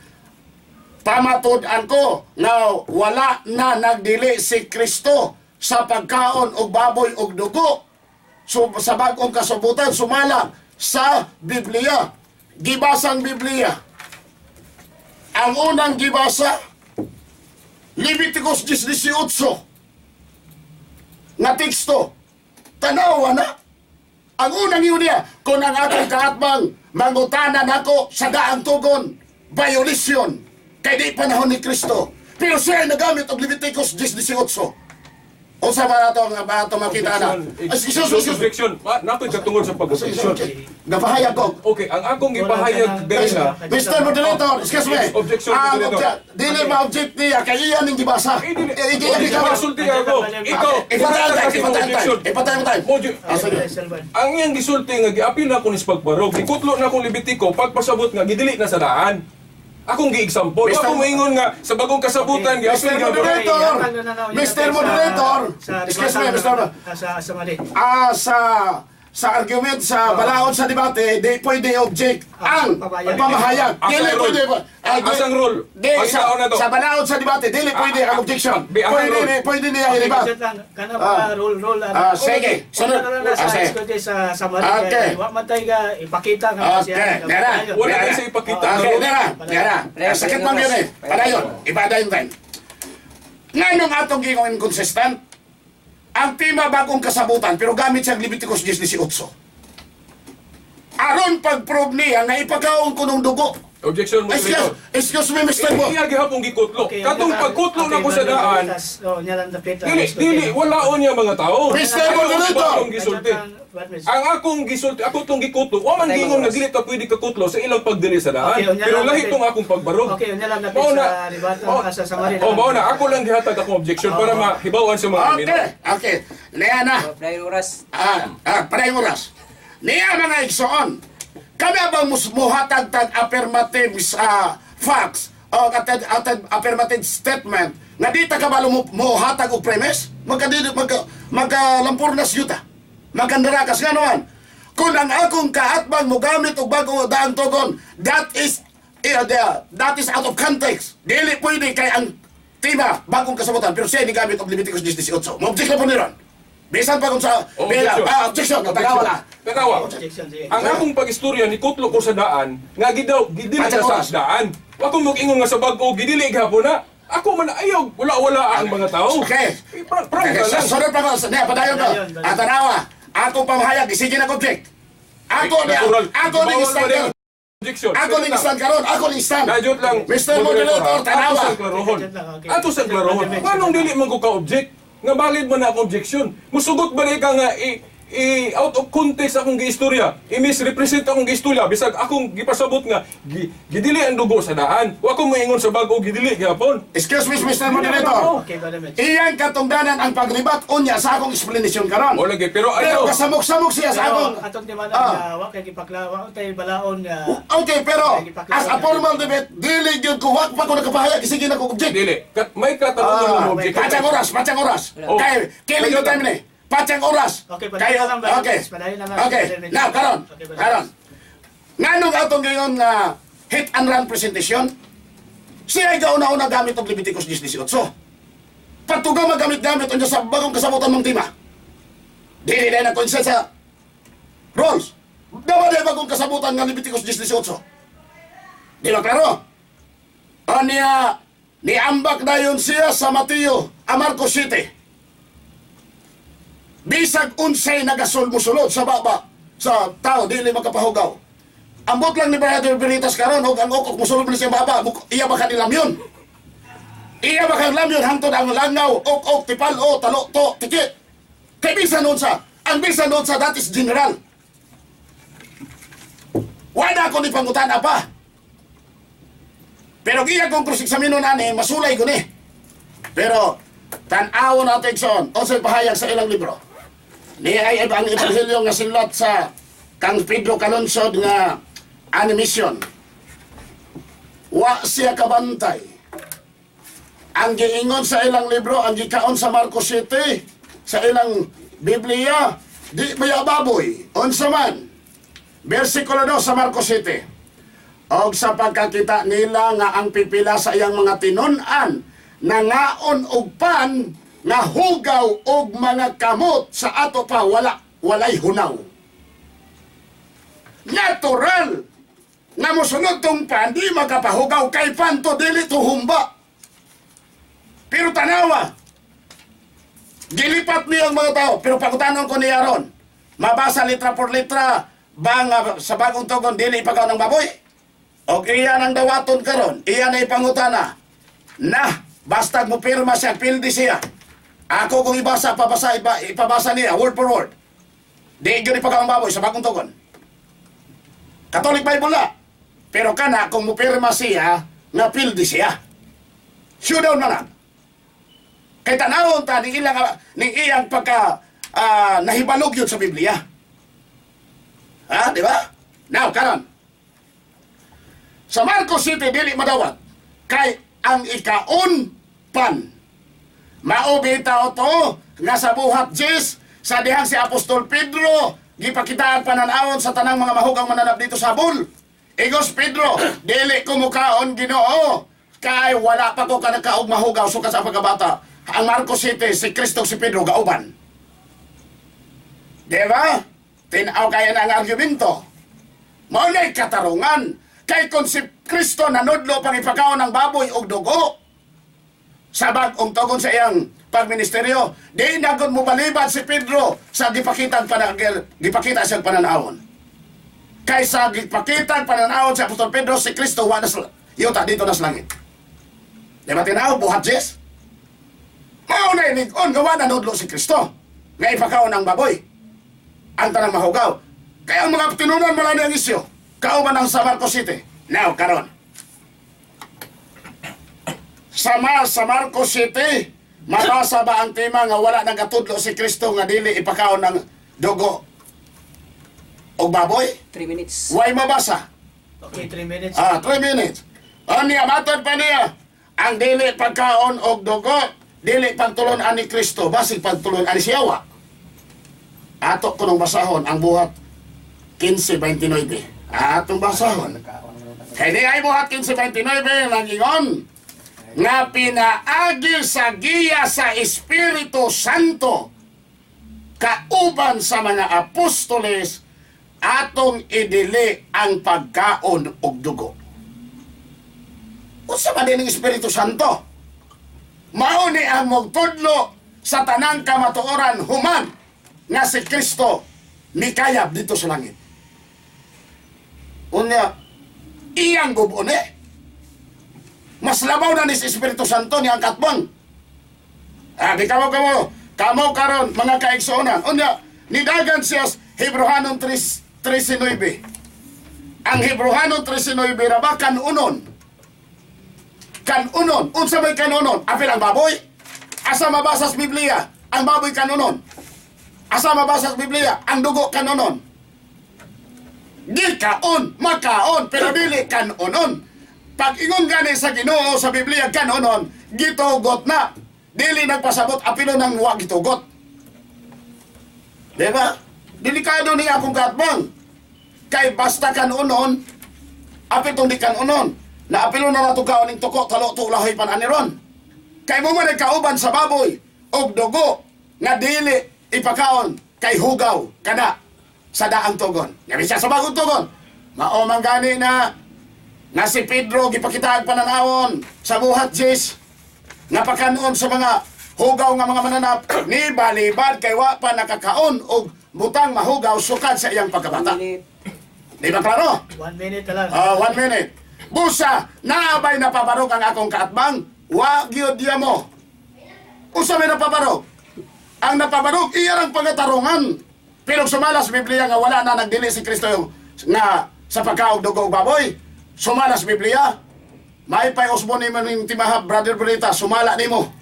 Pamatud-an ko nga wala na nagdili si Kristo sa pagkaon og baboy og dugo. So, sa bag-ong kasubutan, sumala sa Biblia. Gibasang Biblia. Ang unang gibasa, Leviticus 18 nga teksto. Tanawa na. Ang unang yun niya, kung ang akong kaatbang mangutana nako sa daang tugon, violation. Kay di panahon ni Kristo. Pero siya ay nagamit og Leviticus 10:18. Unsa ba nato nga ba ato makita na? Excuse, excuse, excuse. Objection. Nato'y katungod sa pag-objection. Gapahayag ko. Okay, ang akong gipahayag diri na Mr. Moderator, excuse me. Objection, Ang moderator. dili ma-object niya kay iya ning gibasa. Eh, dili. Eh, iya Dili, gibasa. masulti ako. Ikaw, Ipatay kasi tayo, mo ipatay tayo. objection. Ipatay mo tayo. Mo- Ah, sige. Salvan. Ang iyang gisulti nga giapil na ako ni sa pagbarog, gikutlo na akong Levitico pagpasabot nga gidili na sa daan. Akong gi-example. Ako moingon nga sa bagong kasabutan giapil Mr. nga Moderator! Mr. Moderator! Excuse me, Mr. Sa mali. Ah, sa argument sa balaod sa debate, di pwede object ang pamahayag. pamahayag. Asang Dili rule? pwede. Asang rule? Di, Pangitaon na to. sa balaod sa debate, dili pwede ang objection. Di, asang Pwede rule? ni pwede niya i-rebat. Budget lang. Kana Ah. mga rule rule. ano. Ah, sige. Sunod. Sunod. Na sa Ah, sige. eskwete sa mali. Okay. Wa man tayo ka ipakita nga Okay, nera. Wala na siya ipakita. Okay, nera, nera. Sakit man yun eh. Padayon, ipadayon tayo. Ngayon atong gingong inconsistent, ang tema bagong kasabutan, pero gamit siyang Leviticus 10:18. Aron pag-prove niya nga ipakaon ko ng dugo. Objection, Excuse, moderator. excuse me, Mr. Bo. Iya gihapon gikutlo. Katong pagkutlo na ko sa daan, Oh, nya lang dapit. dili dili walaon niya mga tao. Mr. Ang Moderator! akong gisulti. Ang akong gisulti, ako tong gikutlo, wa man gingon nga dili ta pwede kakutlo sa ilang pagdili sa daan. Okay, unya Pero lang lahi dapit. tong akong pagbarog. Okay, unya lang dapit Mao na- sa ribata, sa Samari. Oh, mao na ako lang gihatag akong objection para mahibaw-an sa mga Okay, okay. Niya na. Dahil oras. Parehong oras. Niya mga igsoon, kami abang muhatag tag affirmative sa facts o at affirmative statement nga di ta kabalo mo muhatag og premise, magka magkalampurnas yuta. Magkandarakas nga naman. Kung ang akong kaatbang mogamit og bago daang tugon, that is out of context. Dili pwede kay ang tema bagong kasabutan pero siya ni gamit og Leviticus 10:18. Mo-object na po ni ron. Bisan pa kung sa Oh, objection. Objection, tanawa na. Tanawa. Objection, sige. Ang akong pag-istorya ni kutlo ko sa daan nga gidaw gidili na Pachang sa oras. daan. Wa ko mag-ingon nga sa bag-o gidili gihapon na. Ako man ayaw wala-wala ang mga tao. Okay. Eh, Prangka Okay, lang. sunod pa ko. Ne, padayon ko. Padayon, padayon. Ah, tanawa. Akong pamahayag, isige na object. Ako Eh, ni natural. ako ni Bawal stand man yung karon. Objection. Ako ni stand karon, ako ni stand. Najot lang. Mr. Moderator, ha? tanawa. Ato sang klarohon. Najot lang, okay. Ato sang klarohon. Nganong dili man ko ka-object? Nga valid man na akong objection. Musugot ba ni ka nga i out of context akong giistorya? I-misrepresent akong giistorya bisag akong gipasabot nga gidili ang dugo sa daan. Wa ko moingon sa bag-o gidili gihapon. Excuse me, Mr. Moderator. Okay, Brother Mitch. Iyang katungdanan ang pagribat unya sa akong explanation karon. O lagi, pero Pero ayaw. kasamok-samok siya sa Pero akong atong di man Ah. wa kay gipakla, wa tay balaon nga. Okay, pero as a formal debate, dili gyud ko wa pa ko nakapahayag, isige na ko object. Dili. May katanungan Ah, mo object. Patsang oras, patsang oras. Oh. Kay killing the time ni. Patsang oras. Okay, padayon na lang, Brother okay. Mitch. Padayon na lang, Okay. Brother Mitch. Now, karon. Okay, Brother Karon. Nganong atong gayon nga hit and run presentation? Siya ay gauna-una gamit og Leviticus 10:18. Patugaw magamit-gamit unya sa bagong kasabutan mong tema. Dili na na consent sa rules. Dawa na bagong kasabutan nga Leviticus 10:18. Di ba klaro? Anya, niambak na yun siya sa Mateo, a Marcos City. Bisag unsay nagasul musulod sa baba sa tao, dili makapahugaw. Ambot lang ni Brother Veritas karon og ang okok musulod ni siya baba, iya ba kanilam yun? Iya ba kanilam yun hangtod ang langaw, ok-ok, tipal o, talo, to, tikit. Kay bisan unsa, ang bisan unsa that is general. Wala ko ni pangutana pa. Pero giya kong cross-examino nani, masulay ko ni. Pero, tan-awon natin Igsoon, unsay pahayag sa ilang libro. Ni ay ang ebanghelyo nga sinulat sa kang Pedro Calungsod nga animation. Wa siya kabantay. Ang giingon sa ilang libro, ang gikaon sa Marcos City, sa ilang Biblia, di baya baboy, unsa man. Versikulo 2 sa Marcos City. Og sa pagkakita nila nga ang pipila sa iyang mga tinun-an nangaon og pan nga hugaw og mga kamot sa ato pa wala walay hunaw. Natural nga mosunod tong pan di makapahugaw kay pan to dili to humba. Pero tanawa, gilipat niya ang mga tao. Pero pagutanon ko ni Aaron, mabasa litra por litra ba nga sa bagong tugon dili ipagaw ng baboy? Og iya nang dawaton karon, iya na ipangutana. Na, basta mo pirma siya, pildi siya. Ako kung ibasa, pabasa, ipabasa niya, word for word. Di gyud ipakaon baboy sa bagong tugon. Catholic Bible na. Pero kana, kung mupirma siya, nga pildi siya. Showdown na lang. Kay tanawon ta ni ilang ni iyang pagka nahibalog yun sa Biblia. Ha, di ba? Now, karon. Sa Marcos City dili madawat kay ang ikaon pan. Mao bitaw to nga sa buhat Jis sa dihang si Apostol Pedro gipakitaan pananawon sa tanang mga mahugang mananap dito sa Habol. Igos Pedro, dili ko mukaon Ginoo kay wala pa ko kanakaog mahugaw sukat sa pagkabata. Ang Marcos City si Kristo si Pedro gauban. Di ba? Tinaw kaya na ang argumento. Mao na'y katarungan. Kay kung si Kristo nanudlo pang ipakaon ng baboy og dugo sa bag-ong tugon sa iyang pagministeryo, di na gud mo balibad si Pedro sa gipakitang panagel, gipakita siyang pananawon. Kay sa gipakitang pananawon sa Apostol Pedro, si Kristo wa na sa yuta dito na sa langit. Di ba tinaw, buhat Jess? Mao na inig-on, gawa na nudlo si Kristo nga ipakaon ang baboy. Ang tanang mahugaw. Kaya ang mga tinunan mo lang ang isyo. Kauban ang sa Marcos City. Now, karon. Sa Marcos City, mabasa ba ang tema nga wala nang katudlo si Kristo nga dili ipakaon ng dugo og baboy? 3 minutes. Why mabasa? Okay, 3 minutes. Ah, 3 minutes. O niya, matod pa niya. Ang dili pagkaon og dugo, dili pagtulon ani Kristo, basig pagtulon ani siyawa. Ato ko nung basahon ang buhat 15:29. Atong basahon. Kay di ay buhat 15:29 nagingon nga pinaagi sa giya sa Espiritu Santo kauban sa mga apostoles atong idili ang pagkaon og dugo. Unsa man din ang Espiritu Santo? Mao ni ang mogtudlo sa tanang kamatuoran human nga si Kristo mikayab dito sa langit. Unya, iyang gubon eh. Mas labaw na ni si Espiritu Santo ni ang katbang. Ah, di kamo kamo. Kamo karon mga kaigsuonan. Unya, nidagan siya Hebrohanon 3:13. Ang Hebrohanon 13:9 ra ba kanunon? Kanunon. Unsa may kanunon? Apil ang baboy? Asa mabasa sa Biblia? Ang baboy kanunon. Asa mabasa sa Biblia? Ang dugo kanunon. Di kaon, makaon, pero dili kanunon. Pag ingon gani sa Ginoo sa Biblia kanunon, gitugot na. Dili nagpasabot apilo nang wa gitugot. Di ba? Delikado ni akong katbang. Kay basta kanunon, apil tong di kanunon. Na apilo na nato kaon ning tuko, talo to ulahoy pan aniron. Kay mo man kauban sa baboy og dugo nga dili ipakaon kay hugaw kada sa daang tugon. Nga siya sa bagong tugon. Mao man gani na nga si Pedro gipakita ang pananawon sa buhat Jis nga pakanon sa mga hugaw nga mga mananap ni balibad kay wa pa nakakaon og butang mahugaw sukad sa iyang pagkabata. 1 minute. Di ba klaro? 1 minute na lang. 1 minute. Busa, naabay napabarog ang akong kaatbang, wa gyud diya mo. Usa may napabarog. Ang napabarog, iya ang pagatarungan. Pero sumala sa Biblia nga wala na nagdili si Kristo yung, nga sa pagkaog dugo og baboy. Sumala sa Biblia. May pay usbon nimo ning timaha, Brother Brita, sumala nimo.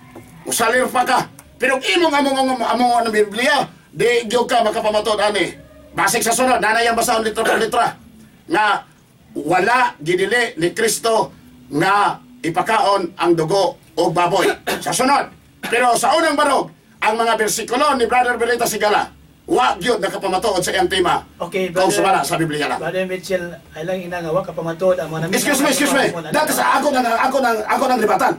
Usalir pa ka. Pero imong among among among ang Biblia, di gyud ka makapamatod ani. Basig sa sunod, nanay ang basahon litra por litra nga wala gidili ni Kristo nga ipakaon ang dugo o baboy. Sa sunod. Pero sa unang barog, ang mga bersikulo ni Brother Berita Sigala, wa gyud nakapamatuod sa iyang tema. Okay, Kung sumala sa Biblia lang. Brother Mitchell, ay lang ina nga wa kapamatuod ang mga Excuse me, excuse me. That is ako nang ako nang ako nang libatan.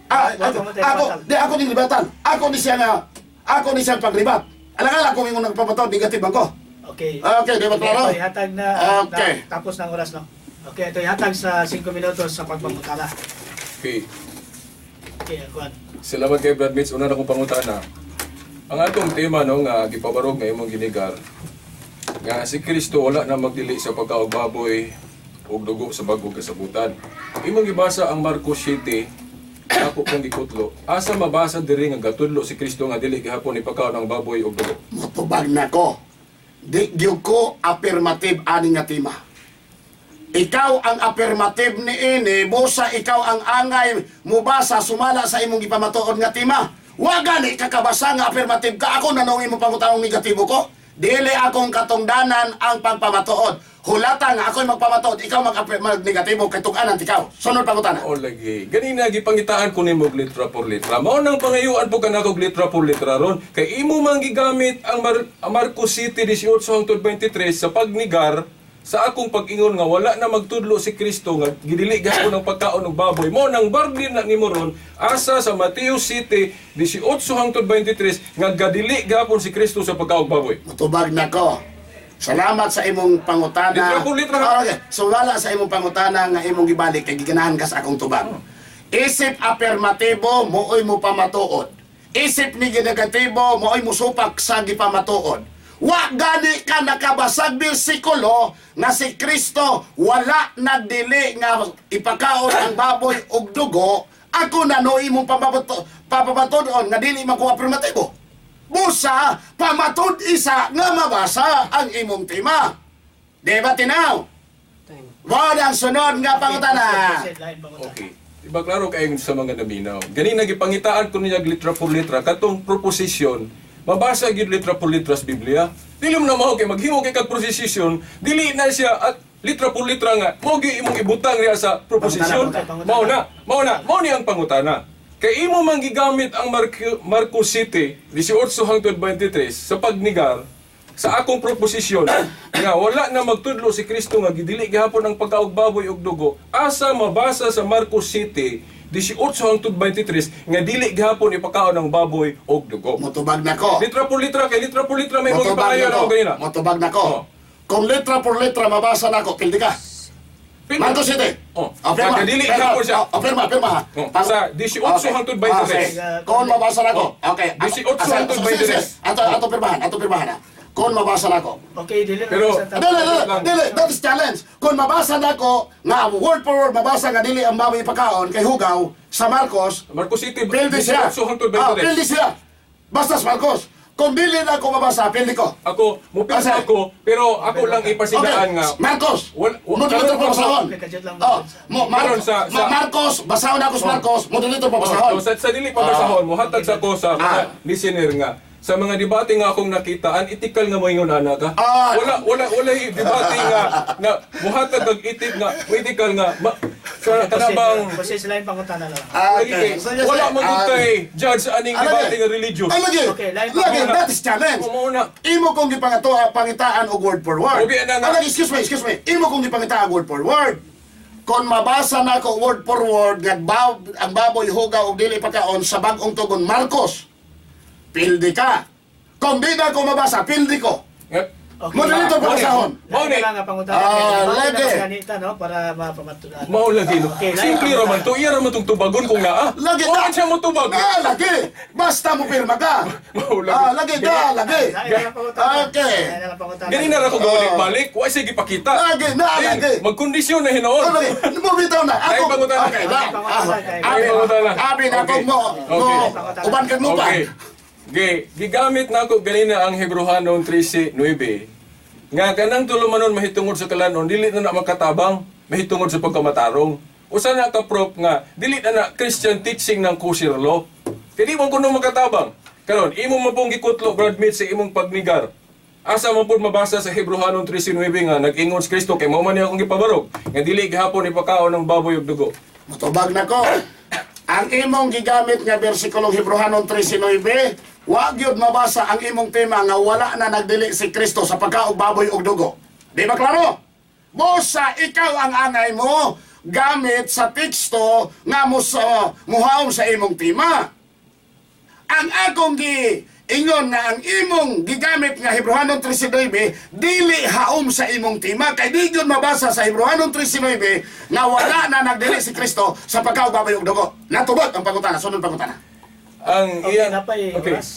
Ah, ako, ako, di ako ning libatan. Ako ni siya nga ako ni siya paglibat. Alangan ako ingon nagpapatuod negative bang ko. Okay. Okay, di ba klaro? Ito ihatag na, Okay. na tapos ng oras, no? Okay, ito ihatag sa 5 minutos sa pagpangutana. Okay. Okay, akuan. Salamat kay Brad Mitch. Una na kong pangutana. Ang atong tema no nga gipabarog nga imong ginigar nga si Kristo wala na magdili sa pagkaog baboy ug dugo sa bag-ong kasabutan. Imong gibasa ang Marcos 7, ako pong gikutlo. Asa mabasa diri nga gatudlo si Kristo nga dili gihapon ipakaon ang baboy ug dugo? Motubag na ko. Di gyud ko affirmative ani nga tema. Ikaw ang affirmative ni ini, busa ikaw ang angay mubasa sumala sa imong gipamatuod nga tema. Wa gani kakabasa nga affirmative ka, ako nanong imong pangutanong negatibo ko. Dili akong katungdanan ang pagpamatuod. Hulata nga ako'y magpamatuod, ikaw mag-negatibo kay tug-anan ikaw. Sunod pangutana. O lagi. Ganina gipangitaan ko nimo og litra por litra. Mao nang pangayuan po kanako og litra por litra ron kay imo man gigamit ang, ang Marcos City 18 hangtod 23 sa pagnigar sa akong pag-ingon nga wala na magtudlo si Kristo nga gidili gihapon ang pagkaon og baboy. Mao nang bargain na nimo ron asa sa Mateo City 18 hangtod 23 nga gadili gihapon si Kristo sa pagkaon og baboy. Mutubag na ko. Salamat sa imong pangutana. Litra por litra. Oh, okay. So wala sa imong pangutana nga imong gibalik kay giganahan ka sa akong tubag. Isip afirmatibo, mooy mo pamatuod. Isip ni negatibo, mooy musupak sa gipamatuod. Wa gani ka nakabasag bersikulo nga si Kristo wala nagdili nga ipakaon ang baboy og dugo. Ako na no imong papamatuod nga dili man ko afirmatibo. Busa, pamatud isa nga mabasa ang imong tema. Di ba tinaw? Time. Wala ang sunod nga pangutana. Proceed, lain pangutana. Okay. Diba klaro kayo sa mga naminaw. Ganina gipangitaan ko niya litra por litra katong proposition mabasa gyud litra por litra sa Biblia. Dili mo na mao kay maghimo kay kag proposition, dili na siya at litra por litra nga mao gyud imong ibutang riya sa proposition. Pangutana, Mao na, mao na, mao ni ang pangutana. Kay imo man gigamit ang Marcos City 18 hangtod 23 sa pagnigar sa akong proposisyon nga wala na magtudlo si Kristo nga gidili gihapon ang pagkaog baboy og dugo, asa mabasa sa Marcos City 18 hangtod 23 nga dili gihapon ipakaon ang baboy og dugo. Mutubag na ko. Litra por litra kay litra por litra may mga Mutubag ipangayo na na ko. ako ganina. Mutubag na ko. Oh. Kung letra por letra mabasa na ko, pildi ka. Marcos City. Oh. Oh, pirma. Nga dili Pirma. gihapon siya. Oh, pirma, pirma. ha. Oh, sa 18 hangtod 23. Okay. Kung mabasa na ko. Okay. 18 hangtod 23. Ato pirmahan, ato pirmahan ha. Kung mabasa na ko. Okay, dili na Pero- sa Dili, dili, dili, that is challenge. Kung mabasa na ko, nga word for word, mabasa nga dili ang baboy ipakaon kay Hugaw sa Marcos, Marcos City pildi siya. 18 hangtod Ah, 23. pildi siya. Basta sa Marcos. Kung dili na ako mabasa, pildi ko. Ako, mupirma Asa? ako, pero ako lang ipasidaan nga. Marcos! Wal- Mo dito pa basahon. Okay, kajut lang. Oh, mo Karon Marcos, sa- Marcos, basahon ako sa Marcos, mo dito pa basahon. Oh, sa dili pa basahon, mohatag sa ko sa mga listener nga. Sa mga debate nga akong nakita, ang ethical nga moingon ana ka. Ah. Wala wala debate nga na mohatag og etik nga ethical nga ma, sa kana bang Proceed sa lain pangutana na lang. Ah, lagi kay, Sige, wala sige. man gud kay judge aning Ah, debate lagi. nga religious. Ay, lagi. Okay, lain Lagi, pangutana. that is challenge. Mao na. Imo kong gipangato pangitaan og word for word. Okay, ana nga. Ah, lagi, excuse me, excuse me. Imo kong gipangitaan word for word. Kung mabasa na ko word for word nga ang baboy hugaw og dili pakaon sa bag-ong tugon Marcos. Pildi ka. Kung di na ko mabasa, pildi ko. Nga- Okay. Mo dito pa basahon. Mao Lain ni. na lang nga pangutana. Ah, Mao na lagi. mas ganita, no, para mapamatulan. Mao lagi no. Okay, lain Simple ra man pangutana. to, iya ra man tong tubagon kung naa. Lagi Wala siya mo tubag. Na, lagi. Basta mo pirma ka. Mao lagi. Ah, lagi ka, lagi. Lain na lang pangutana. Okay. Lain na lang pangutana. Ganina ra ko balik-balik, wa sige gipakita. Lagi, na, Eh, lagi. Magkondisyon na hinuon. Oh, lagi. Mo bitaw na. Ako. Lain pangutana. Okay, na. Lain pangutana. Abi, Lain pangutana. abi na ako Okay. mo. Mo, Okay. uban kag lupa. Okay. Ge, gigamit na ako ganina ang Hebreohanon 13:9. Nga kanang tulumanon mahitungod sa kalanon dili na na makatabang mahitungod sa pagkamatarong. Usa na ka proof nga dili na na Christian teaching ng kosher law. Kay di mo kuno makatabang. Karon imo mabong gikutlo Brad Mitch sa imong pagnigar. Asa man pud mabasa sa Hebreohanon 13:9 nga nag-ingon si Kristo kay mao man niya akong gipabarog nga dili gihapon ipakaon ng baboy ug dugo. Mutubag na ko. Ang imong gigamit nga versikulong Hebreohanon 13:9, wa gyud mabasa ang imong tema nga wala na nagdili si Kristo sa pagkaog baboy og dugo. Di ba klaro? Bosa ikaw ang angay mo gamit sa teksto nga mo sa muhaom sa imong tema. Ang akong gi ingon nga ang imong gigamit nga Hebreohanon 13:9 dili haom sa imong tema kay di gyud mabasa sa Hebreohanon 13:9 nga wala na nagdili si Kristo sa pagkaog baboy og dugo. Natubot ang pangutana, sunod pangutana. Ang Okay, iyan napay Okay. oras.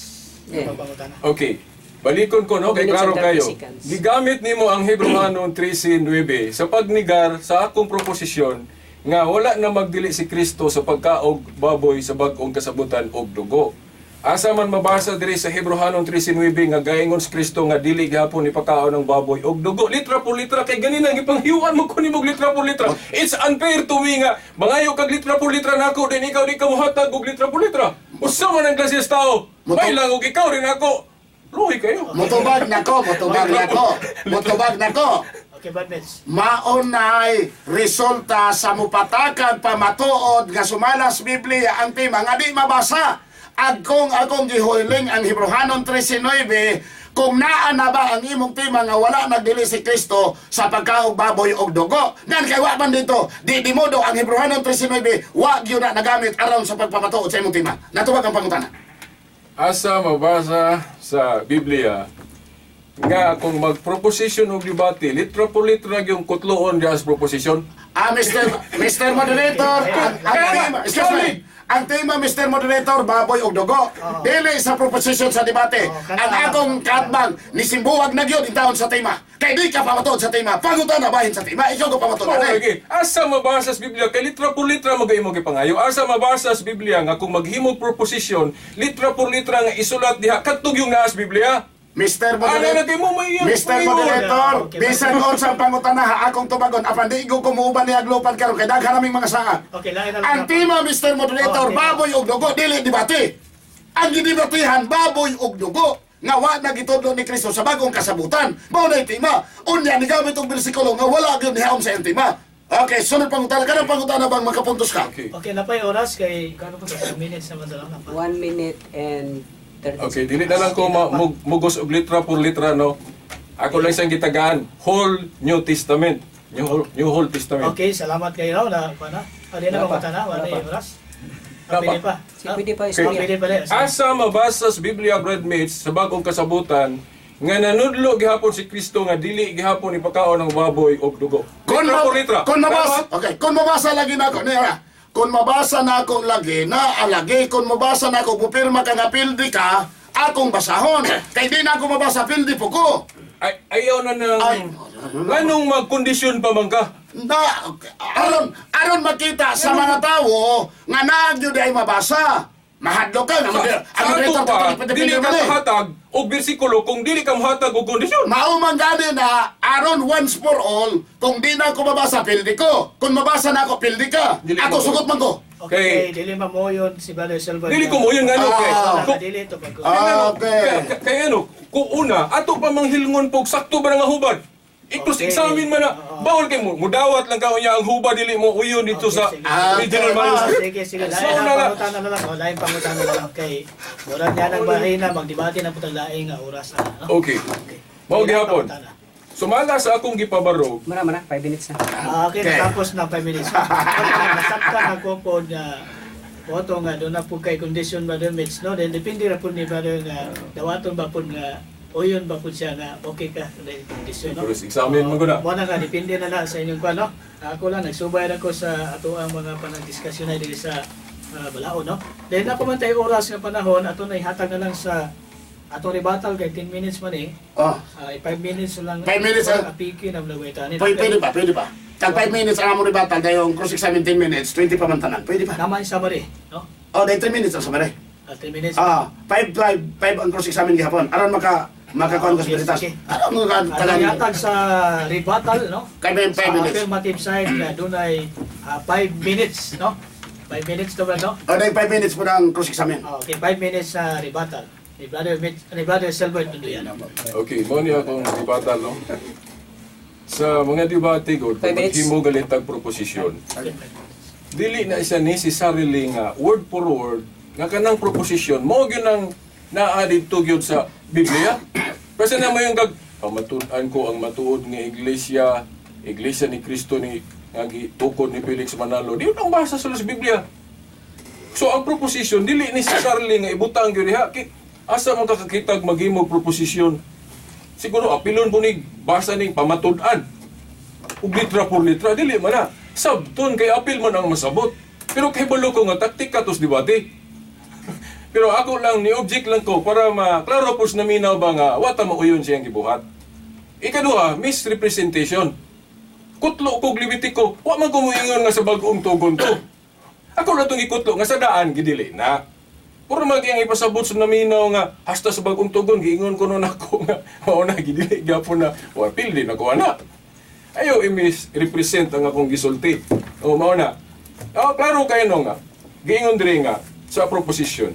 Yeah. Napay pangutana. Okay. Balikon ko no, kay Minutes klaro and 30 kayo. seconds. Gigamit nimo ang Hebreohanon 13:9 sa pagnigar sa akong proposisyon nga wala na magdili si Kristo sa pagkaog baboy sa bag-ong kasabutan og dugo. Asa man mabasa diri sa Hebreohanon 13:9 nga gaingon si Kristo nga dili gihapon ipakaon ang baboy og dugo, litra por litra, kay ganina gipanghiuan mo ko nimo og litra por litra. It's unfair to me nga mangayo kag litra por litra nako, din ikaw di ka mohatag og litra por litra. Usa man ang klase sa tao. May lang og ikaw rin ako. Luhi kayo. Motubag nako, motubag nako. Motubag nako. Okay, Brad Mitch. Maunay resulta sa mupatakan pamatuod nga sumalas Biblia ang tema nga di mabasa. Agkong akong gihuling ang Hebreohanon 13:9 kung naa na ba ang imong tema nga wala nagdili si Kristo sa pagkaog baboy og dugo. Nan kay wa man dito, di di modo ang Hebreohanon 13:9 wa gyud na nagamit aron sa pagpamatuod sa imong tema. Natubag ang pangutana. Asa mabasa sa Biblia nga kung mag-proposition og debate, litra por litra yung kutloon diha sa proposition. Ah, Mr. Moderator, ang tema, excuse me, ang tema, Mr. Moderator, baboy og dugo. Dili sa proposition sa debate. Ang akong katbang, ni Simbuwag na gyud taon sa tema. Kay di ka pamatuod sa tema. Pangutan na bahin sa tema. Ikaw ko pamatuod. Oo, Ate. lagi. Asa mabasa sa Biblia kay litra por litra magay mo gipangayo. Asa mabasa sa Biblia nga kung maghimog proposition, litra por litra nga isulat diha kadtog yung naa sa Biblia. Mr. Ano Moderator, na kay mo may Mr. Moderator, bisan unsang pangutana ha akong tubagon apan di ko kumuuban ni aglupan karon kay daghan naming mga saa. Okay, lain na lang. Ang tema, Mr. Moderator, Oh, okay. baboy og dugo, dili debate. Ang gidebatihan, baboy og dugo. Nga wa na gitudlo ni Kristo sa bagong kasabutan. Mao na tema. Unya ni gamit og bersikulo nga wala gyud nihaom sa iyang tema. Okay, sunod pangutana. Kanang pangutana bang makapuntos ka? Okay. Okay, napay oras kay kano pa 2 minutes naman sa lang pa. 1 minute and 30 Okay, dili na lang ko mugos og litra por litra no. Ako lang siyang gitagaan whole New Testament. New Whole Testament. Okay, salamat kayo raw na pa na. Adi na Wala pa. pangutana, wala Wala na pa. oras. Wala pa. Pwede pa. Si pwede pa Ah, istorya. pwede pa rin. Asa mabasa sa Biblia, breadmates, sa bagong kasabutan, nga nanudlo gihapon si Kristo nga dili gihapon ipakaon ang baboy og dugo. Kung Litra por litra. Kung mabasa, Tama? okay, kung mabasa lagi na ako, niya. Kung mabasa na ako lagi, na alagi, kung mabasa na ako, pupirma ka nga pildi ka, akong basahon. Kay di na ako mabasa, pildi po ko. Ay, ayaw na nang... Ay. Nganong magkondisyon pa man ka? Na, aron makita sa mga tao nga naag yun ay mabasa. Mahadlok ka, nga Sa, ang sa moderator ato pa, ka dili ka mahatag og bersikulo kung dili ka mahatag og kondisyon. Mao man gani na aron once for all, kung di na ako mabasa, pildi ko. Kung mabasa na ako, pildi ka. Dili Ako mo. sugot man ko. Okay, Kay- dili mamoyon si Brother Silva. Dili ko mo yun ngano kay. Ah. Kung- Dili to pag Ah, okay. Kay ano, kung una, ato pa manghilngon pog sakto ba nga hubad? I-cross Okay. examine man na. Oo. Bawal kay mo, mudawat lang ka unya ang hubad dili mo uyon dito Okay, sa sige. Ah, original okay. manuscript. Sige, sige. So, Lain ang na nga. pangutana na lang. Oh, lain pangutana na lang. Kay murag niya nang bahina, magdebate na putang laing nga oras na. No? Okay. Okay. Mao Lain gihapon. pangutana. Sumala sa akong gipabarog, Mara mara, 5 minutes na. Ah, okay, Okay. natapos na 5 minutes. Okay, nasabtan ako po na Boto nga doon na po kay condition Brother Mitch, no? Then depende ra po ni Brother nga dawaton ba po nga uyon ba po siya nga okay ka dahil condition, no? Cross examine mo guna. Mo na nga depende na na sa inyong kuan, no? Ako lang nagsubay ra ko sa ato ang mga panagdiskusyon na diri sa Balao, no? Then na pa man tayo oras nga panahon ato na ihatag na lang sa ato rebuttal kay 10 minutes man eh. Oh. 5 minutes lang. 5 minutes, ah. Apiki na blawetani. Pwede ba? Pwede ba? Tag 5 minutes ang among rebuttal, dahil cross examine 10 minutes, 20 pa man tanan. Pwede ba? Naman summary, no? Oh, dahil 3 minutes ang summary. 3 minutes. Ah, 5 5 5 ang cross examine gihapon. Aron maka kuan ko sa Okay, veritas. sige. Aron mo ka Ano tanan. yatag sa rebuttal, no? Kay may Sa 5 minutes. affirmative side nga dunay 5 minutes, no? 5 minutes to ba, no? Oh, dahil 5 minutes po ng cross examine. Ah, okay, 5 minutes sa rebuttal. Ni Brother Mitch, ni Brother Silver Tunduyan. Okay, mo niya akong debata, no? Sa mga debate god, 5 minutes. maghimo galit ang proposisyon. Okay, 5 minutes. Dili na siya necessarily nga word for word nga kanang proposition mo gyud ang naa didto gyud sa Biblia. Kasi na mo yung kag pamatud-an ko ang matuod nga iglesia, iglesia ni Kristo ni nga gitukod ni Felix Manalo. Di ang basa sa Biblia. So ang proposition dili necessarily nga ibutang gyud diha. Asa man ka kakitag maghimog proposition? Siguro apilon po ni basa ning pamatud-an. Ug litra por litra dili man na. Sabton kay apil man ang masabot. Pero kay balo ko nga taktika tos debate. Pero ako lang, ni-object lang ko para maklaro po sa naminaw ba nga, wata mauyon siyang gibuhat. Ikaduha, misrepresentation. Kutlo kog Levitico, wa man ko moingon nga sa bag-ong tugon to. Ako na itong ikutlo nga sa daan, gidili na. Puro mag iyang ipasabot sa naminaw nga, hasta sa bag-ong tugon, giingon ko nun ako nga, mao na, gidili gyapon na, wa pildi na ko ana. Ayaw i-misrepresent ang akong gisulti. O mao na. O, klaro kayo no nga, giingon diri nga, sa proposition.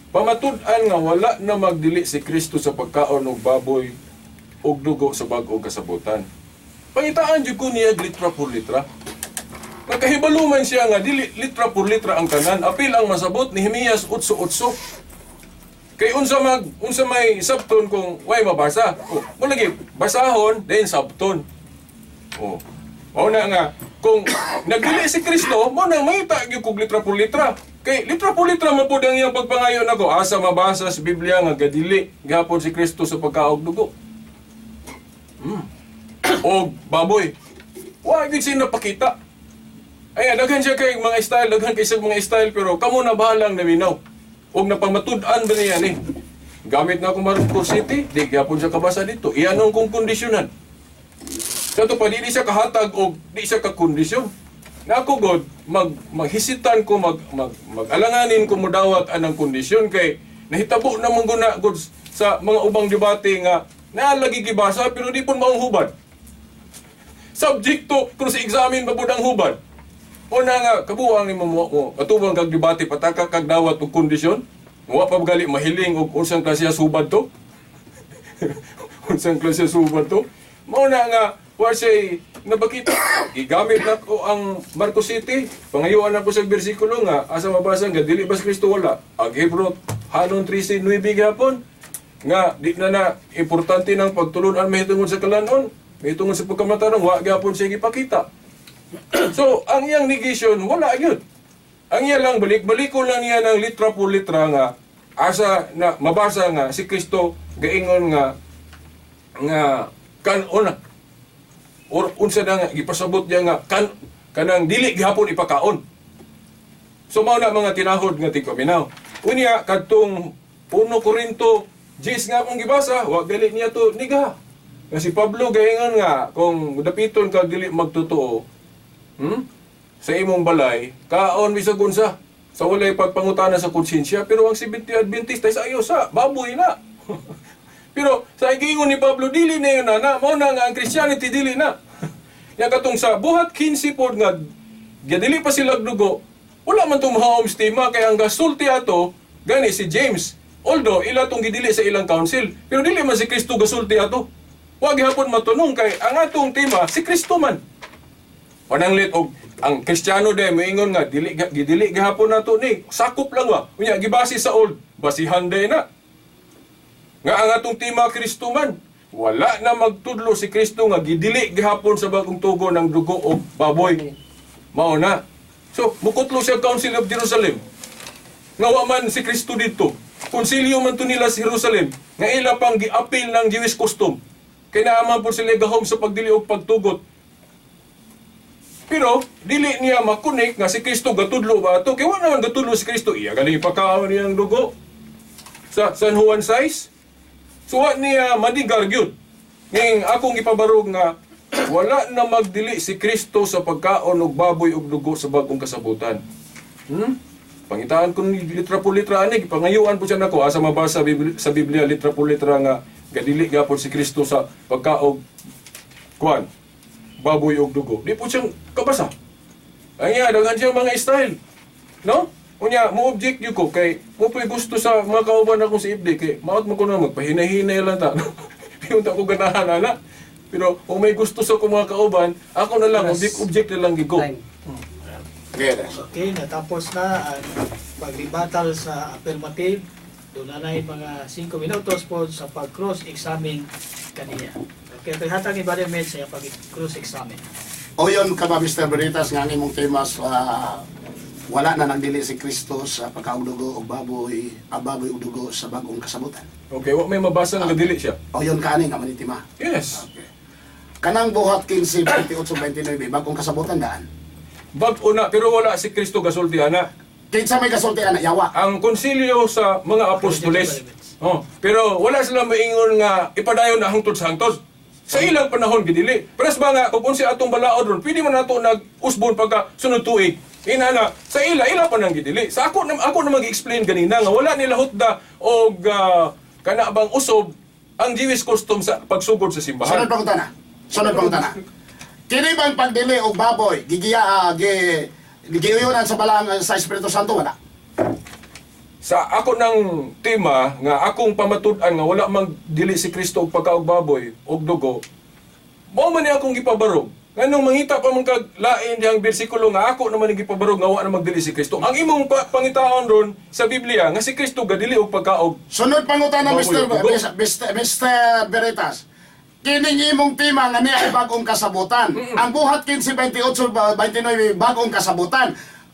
Pamatud-an nga wala na magdili si Kristo sa pagkaon og baboy og dugo sa bag-ong kasabutan. Pangitaan jud ko niya litra por litra. Nagkahibalo man siya nga dili litra por litra ang tanan, apil ang masabot ni Nehemias 8:8. Kay unsa may sabton kung way mabasa. Oh, mo lagi basahon then sabton. Oh. Mao na nga kung nagdili si Kristo, mo na mangita gyud kog litra por litra. Kay litra por litra man pud ang iyang pagpangayo nako asa mabasa sa Biblia nga gadili gihapon si Kristo sa pagkaog dugo. Og baboy. Wa gyud siya napakita. Ay, daghan siya kay mga style, daghan kay siya mga style, pero kamo na bahalang naminaw. Og napamatud-an ba niya ni? Gamit na ako Marcos City, di gyapon siya kabasa dito. Iyan ang kong kondisyonan. Sa to pa, di siya kahatag og di siya kakondisyon. Na ako god, maghisitan ko, mag-alanganin ko modawat anang kondisyon kay nahitabo na mong guna god sa mga ubang debate nga naalagi gibasa pero di pud maong hubad. Subject to cross-examine pa pud ang hubad. Una nga, kabuang ni mo mo atubang kag debate pataka kag dawat og kondisyon. Wa pa gali mahiling og unsang klase sa hubad to. Unsang klase sa hubad to. Mao na nga wa siya nabakita. Gigamit na ko ang Marcos City. Pangayuan ako sa bersikulo nga asa mabasa nga dili ba si Kristo wala. Ag Hebro hanon 13:9 gihapon nga di na na importante ng pagtulunan mahitungod sa kalanon, mahitungod sa pagkamatarong wa gihapon siya gipakita. So, ang iyang negation, wala yun. Ang iya lang, balik-baliko lang niya ng litra por litra nga, asa na mabasa nga si Kristo gaingon nga nga kanon na or unsa na nga gipasabot niya nga kan kanang dili gihapon ipakaon. So mao na mga tinahod nga tigpaminaw. Unya kadtong 1 Corinto 10 nga akong gibasa, wa gali niya to niga. Nga si Pablo gaingon nga kung dapiton ka dili magtotoo, sa imong balay, kaon bisag unsa sa walay pagpangutana sa konsensya, pero ang Seventh-day Adventist ay sa ayo sa baboy na. Pero sa giingon ni Pablo dili na yun na, mao na nga ang Christianity dili na. Ya katong sa buhat 15 pod nga gadili pa sila dugo, wala man tong mahaom tema kay ang gasulti ato gani si James. Although ila tong gidili sa ilang council, pero dili man si Kristo gasulti ato. Wa gihapon matunong kay ang atong tema si Kristo man. Pananglit og ang Kristiyano de moingon nga dili gidili gihapon nato ni sakop lang wa. Unya gibase sa old, basihan day na. Nga ang atong tema Kristo man. Wala na magtudlo si Kristo nga gidili gihapon sa bagong tugon ng dugo og baboy. Mao na. So, mukutlo siya Council of Jerusalem. Nga wa man si Kristo dito. Konsilyo man to nila sa Jerusalem nga ila pang giapil ng Jewish custom. Kay naa man po sila gahom sa pagdili og pagtugot. Pero dili niya makunik nga si Kristo gatudlo ba ato? Kay wa naman gatudlo si Kristo. Iya gani ipakaon niyang dugo sa San Juan size. So wa niya madigar gyud. Nging akong ipabarog nga wala na magdili si Kristo sa pagkaon og baboy og dugo sa bagong kasabutan. Pangitaan ko ni litra po litra ani gipangayuan po siya nako asa mabasa sa Biblia litra po litra nga gadili gapon si Kristo sa pagkaog kuan baboy og dugo. Di po siyang kabasa. Ang iya daghan siyang mga style. No? Unya, mo object gyud ko kay mo po'y gusto sa mga kauban akong si Ibdi kay maot mo ko na magpahinahinay lang ta. Di ko ganahan ana. Pero kung may gusto sa akong mga kauban, ako na lang object object na lang gyud ko. Time. Okay, Des. Okay, natapos na ang pagribatal sa affirmative. Doon na na mga 5 minutos po sa pag-cross-examine kaniya. Okay, ito hatag ni Brother Med sa iyang pag-cross-examine. O yun ka ba, Mr. Beritas, nga ang imong tema sa wala na nagdili si Kristo sa pagkaugdugo og baboy, ang baboy og dugo sa bagong kasabutan. Okay, wa may mabasa nga dili siya. O yun ka ani nga manitima. Yes. Okay. Kanang buhat 15, 28, 29, bagong kasabutan daan. Bag-o na pero wala si Kristo gasulti ana. Kinsa may kasulti ana yawa. Ang konsilyo sa mga apostoles. Oh, pero wala sila maingon nga ipadayon na hangtod sa hangtod. Sa ilang panahon gidili. Pares ba nga kung unsa atong balaod ron, pwede man nato nag-usbon pagka sunod tuig. Inana, sa ila ila pa nang gidili. Sa ako na ako na mag-explain ganina nga wala nila hutda og kana bang usob ang Jewish custom sa pagsugod sa simbahan. Sunod pangutana. Sunod pangutana. Kini bang pagdili og baboy gigiya gi giyunan sa balang sa Espiritu Santo wala? Sa ako ng tema nga akong pamatud-an nga wala mang dili si Kristo og pagkaog baboy og dugo, mao man ni akong gipabarog. Nganong mangita pa man kag lain diyang bersikulo nga ako naman ang gipabarog nga wa na magdili si Kristo. Ang imong pangitaon ron sa Biblia nga si Kristo gadili og pagkaog. Sunod pangutana Baboy Mr. og dugo. Mr. Beretas. Kining imong tema nga niya ay bagong kasabutan. Ang buhat 15:28 29 bagong kasabutan.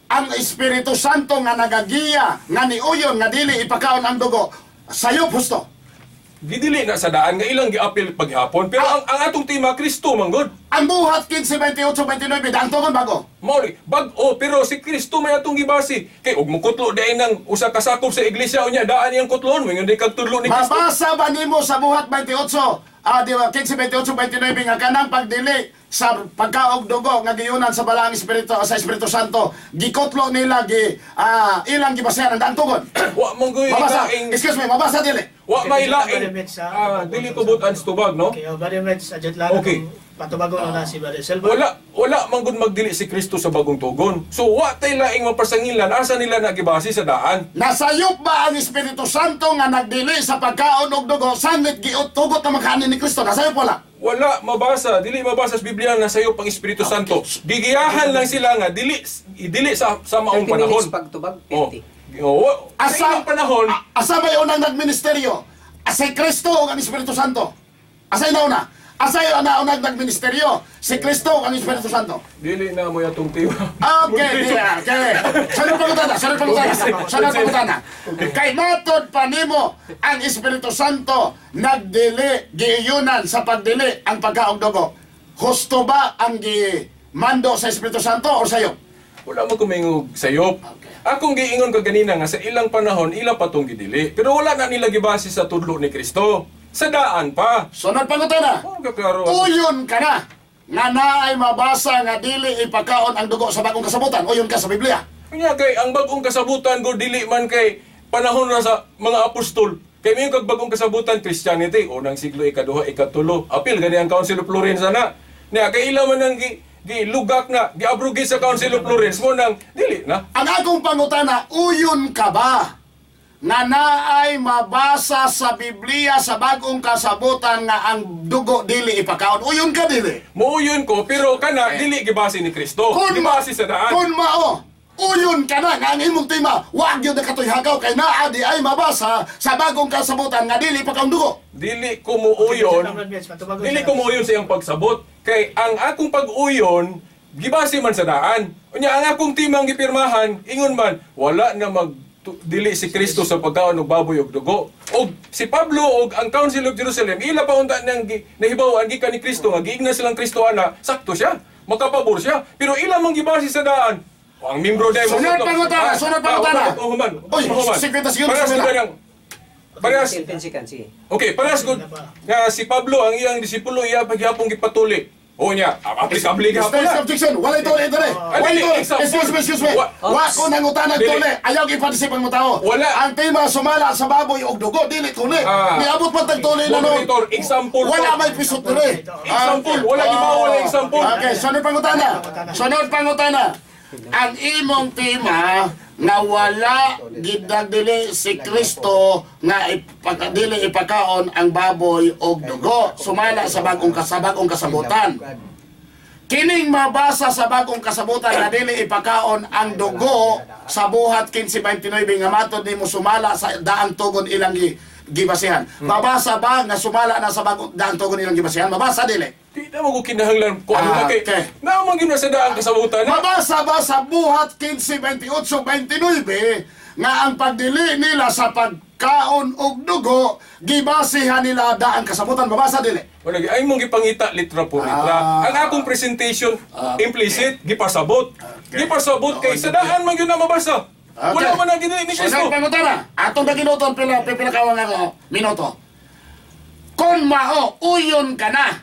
Ang Espiritu Santo nga nagagiya nga niuyon nga dili ipakaon ang dugo. Sayop husto. Gidili na sa daan nga ilang giapil paghapon, pero ang atong tema Kristo man gud. Ang buhat 15:28 29 ang tugon bago. Mao ri, bag-o pero si Kristo may atong gibasi. Kay og mukutlo diay nang usa ka sakop sa iglesia unya daan iyang kutlon, moingon di kag tudlo ni Kristo. Mabasa ba nimo sa buhat 28? Di ba 15 28 29 nga kanang pagdili sa pagkaog dugo nga giyunan sa balaang espiritu sa Espiritu Santo gikotlo nila gi ilang gibasehan ang daang tugon. Wa man gyud Mabasa. laing Excuse me, mabasa dili. wa may Okay, laing Brother Mitch, dili tubutan sa tubag, no? Okay, oh, Brother Mitch, adjut lang Okay. okay. Patubagon na si Brother Silver. Wala man gud magdili si Kristo sa bagong tugon. So wa tay laing mapasangilan asa nila nagibase sa daan. Nasayop ba ang Espiritu Santo nga nagdili sa pagkaon og dugo sanit giut tugot na makanin ni Kristo? Nasayop wala? Wala mabasa, dili mabasa sa Biblia na sayo pang Espiritu Santo. Gigiyahan lang sila nga dili dili sa maong 30 panahon. minutes pagtubag, Oh. 50. Oh, sa ilang panahon, Asa ba unang nagministeryo? Si Kristo o ang Espiritu Santo? Asa nauna? Asa yung naunang nagministeryo? Si Kristo o ang Espiritu Santo? dili na mo yatong tiwa. Okay, yeah, okay. Sunod pangutana, sunod pangutana, sunod pangutana. Kay matod pa nimo ang Espiritu Santo nagdili, giiyunan sa pagdili ang pagkaog dugo. Husto ba ang gimando sa Espiritu Santo o sayo? Wala mo kumingog sayop. Akong giingon ka ganina nga sa ilang panahon ila pa tong gidili. Pero wala na nila gibase sa tudlo ni Kristo. Sa daan pa. Sunod pangutana. Oh, kaklaro. Uyon ka na nga naay mabasa nga dili ipakaon ang dugo sa bagong kasabutan. Uyon ka sa Biblia. Kanya kay ang bagong kasabutan go dili man kay panahon na sa mga apostol. Kay mayon kag bagong kasabutan Christianity unang siglo, ikaduha, ikatulo. Apil gani ang Council of Florence ana. Nya kay ila man ang gilugak na giabrugi sa Council of Florence mo nang dili na. Ang akong pangutana, uyon ka ba nga naay mabasa sa Biblia sa bagong kasabutan nga ang dugo dili ipakaon? Uyon ka dili. Muuyon ko pero kana dili gibase ni Kristo. Gibase sa daan. Kung mao, uyon ka na nga ang imong tema, wag yun na katoy hagaw kay naa di ay mabasa sa bagong kasabutan nga dili ipakaon dugo. Dili ko muuyon. Okay, Brother Mitch, patubagon Dili siya. ko muuyon sa iyang pagsabot kay ang akong pag-uyon gibase man sa daan. Unya ang akong timang gipirmahan ingon man wala na mag dili si Kristo sa pagkaon og baboy og dugo. Og si Pablo og ang Council of Jerusalem ila pa unta nang nahibaw-an gikan ni Kristo nga giingnan silang Kristo ana, sakto siya, makapabor siya. Pero ila mang gibase sa daan. O, ang membro dahil Sunod pangutana, sunod pangutana. Human. Uy, 50 segundos Parehas na gud ang Parehas. 10 seconds, sige. Okay, parehas gud nga si Pablo ang iyang disipulo iya paghapon gipatuli. O niya, aplikable gihapon State na. objection, walay tuli dere. Ah, Walay dili, tuli. example. Excuse me, excuse me. Wa ko nangutana Dili. tuli. Ayaw ipanisip ang tao. Wala. Ang tema sumala sa baboy og dugo dili tuli. Ah. Niabot pa tag tuli na noon. Moderator, example Wala to. may pisot dere. Example, wala gibawal ang example. Okay, sunod pangutana. Sunod pangutana. Ang imong tema nga wala gid nagdili si Kristo nga dili ipakaon ang baboy og dugo sumala sa bagong kasabagong kasabutan. Kining mabasa sa bagong kasabutan nga dili ipakaon ang dugo sa buhat 15:29 nga matod nimo sumala sa daang tugon ilang gibasihan. Mabasa ba nga sumala na sa bagong daang tugon ilang gibasihan? Mabasa dili. Di na mo ko kinahanglan ko ano na kay. Okay. Naamang gyud na sa daang kasabutan na. Mabasa ba sa buhat 15:28 29 nga ang pagdili nila sa pagkaon og dugo gibasihan nila daang kasabutan? Mabasa dili. Wala ay mong gipangita litra por litra. Ah. Ang akong presentation implicit gipasabot. Gipasabot kay sa daan man gyud na mabasa. Okay. Wala man ang ginili ni So, Kristo. nagpangutana, atong naginuton pila pila ka nga ko, minuto. Kung mao uyon ka na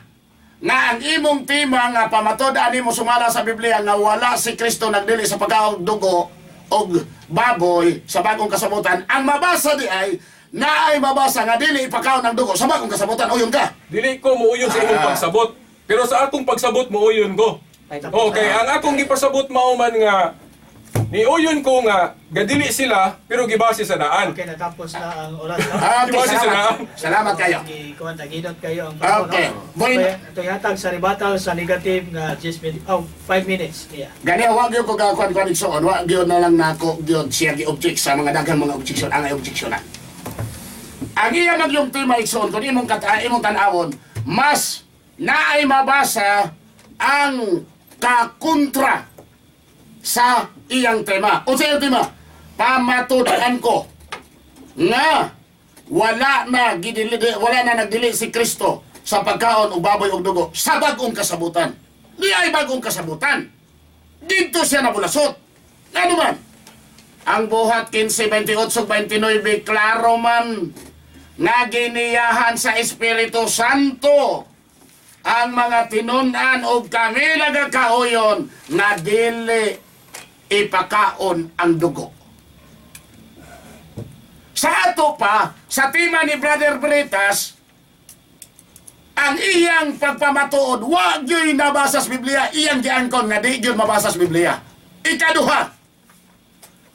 nga ang imong tema nga pamatod-an nimo sumala sa Biblia nga wala si Kristo nagdili sa pagkaog dugo og baboy sa bagong kasabutan, ang mabasa di ay naay mabasa nga dili ipakaon ang dugo sa bagong kasabutan, uyon ka. Dili ko muuyon sa imong pagsabot. Pero sa akong pagsabot muuyon ko. Okay, ang akong gipasabot mao man nga niuyon ko nga gadili sila pero gibase sa daan. Okay, natapos na ang oras. No? Okay, Di ba, si salamat. Sinam? Salamat kayo. Gikuan taginot kayo ang panahon, Okay. no? Boy- So, ito yatag sa rebuttal sa negative nga 10 minutes, oh, 5 minutes. Yeah. Gani wa gyud ko gakuan kuan igsoon, wa gyud na lang nako gyud siya gi-object sa mga daghang mga objection ang objeksyonan. Ang iya magyong tema igsoon kun imong kat imong tan-awon, mas naay mabasa ang kakontra sa iyang tema. Unsa iyang tema? Pamatud-an ko nga wala na gidili, wala na nagdili si Kristo sa pagkaon og baboy og dugo sa bag-ong kasabutan. Di ay bagong kasabutan. Dito siya nabulasot. Ano man? Ang buhat 15, 28, 29, klaro man nga giniyahan sa Espiritu Santo ang mga tinunan og kami nagakauyon nga dili ipakaon ang dugo. Sa ato pa, sa tima ni Brother Bretas, ang iyang pagpamatuod, wa gyud nabasa sa Biblia, iyang giangkon nga di gyud mabasa sa Biblia. Ikaduha,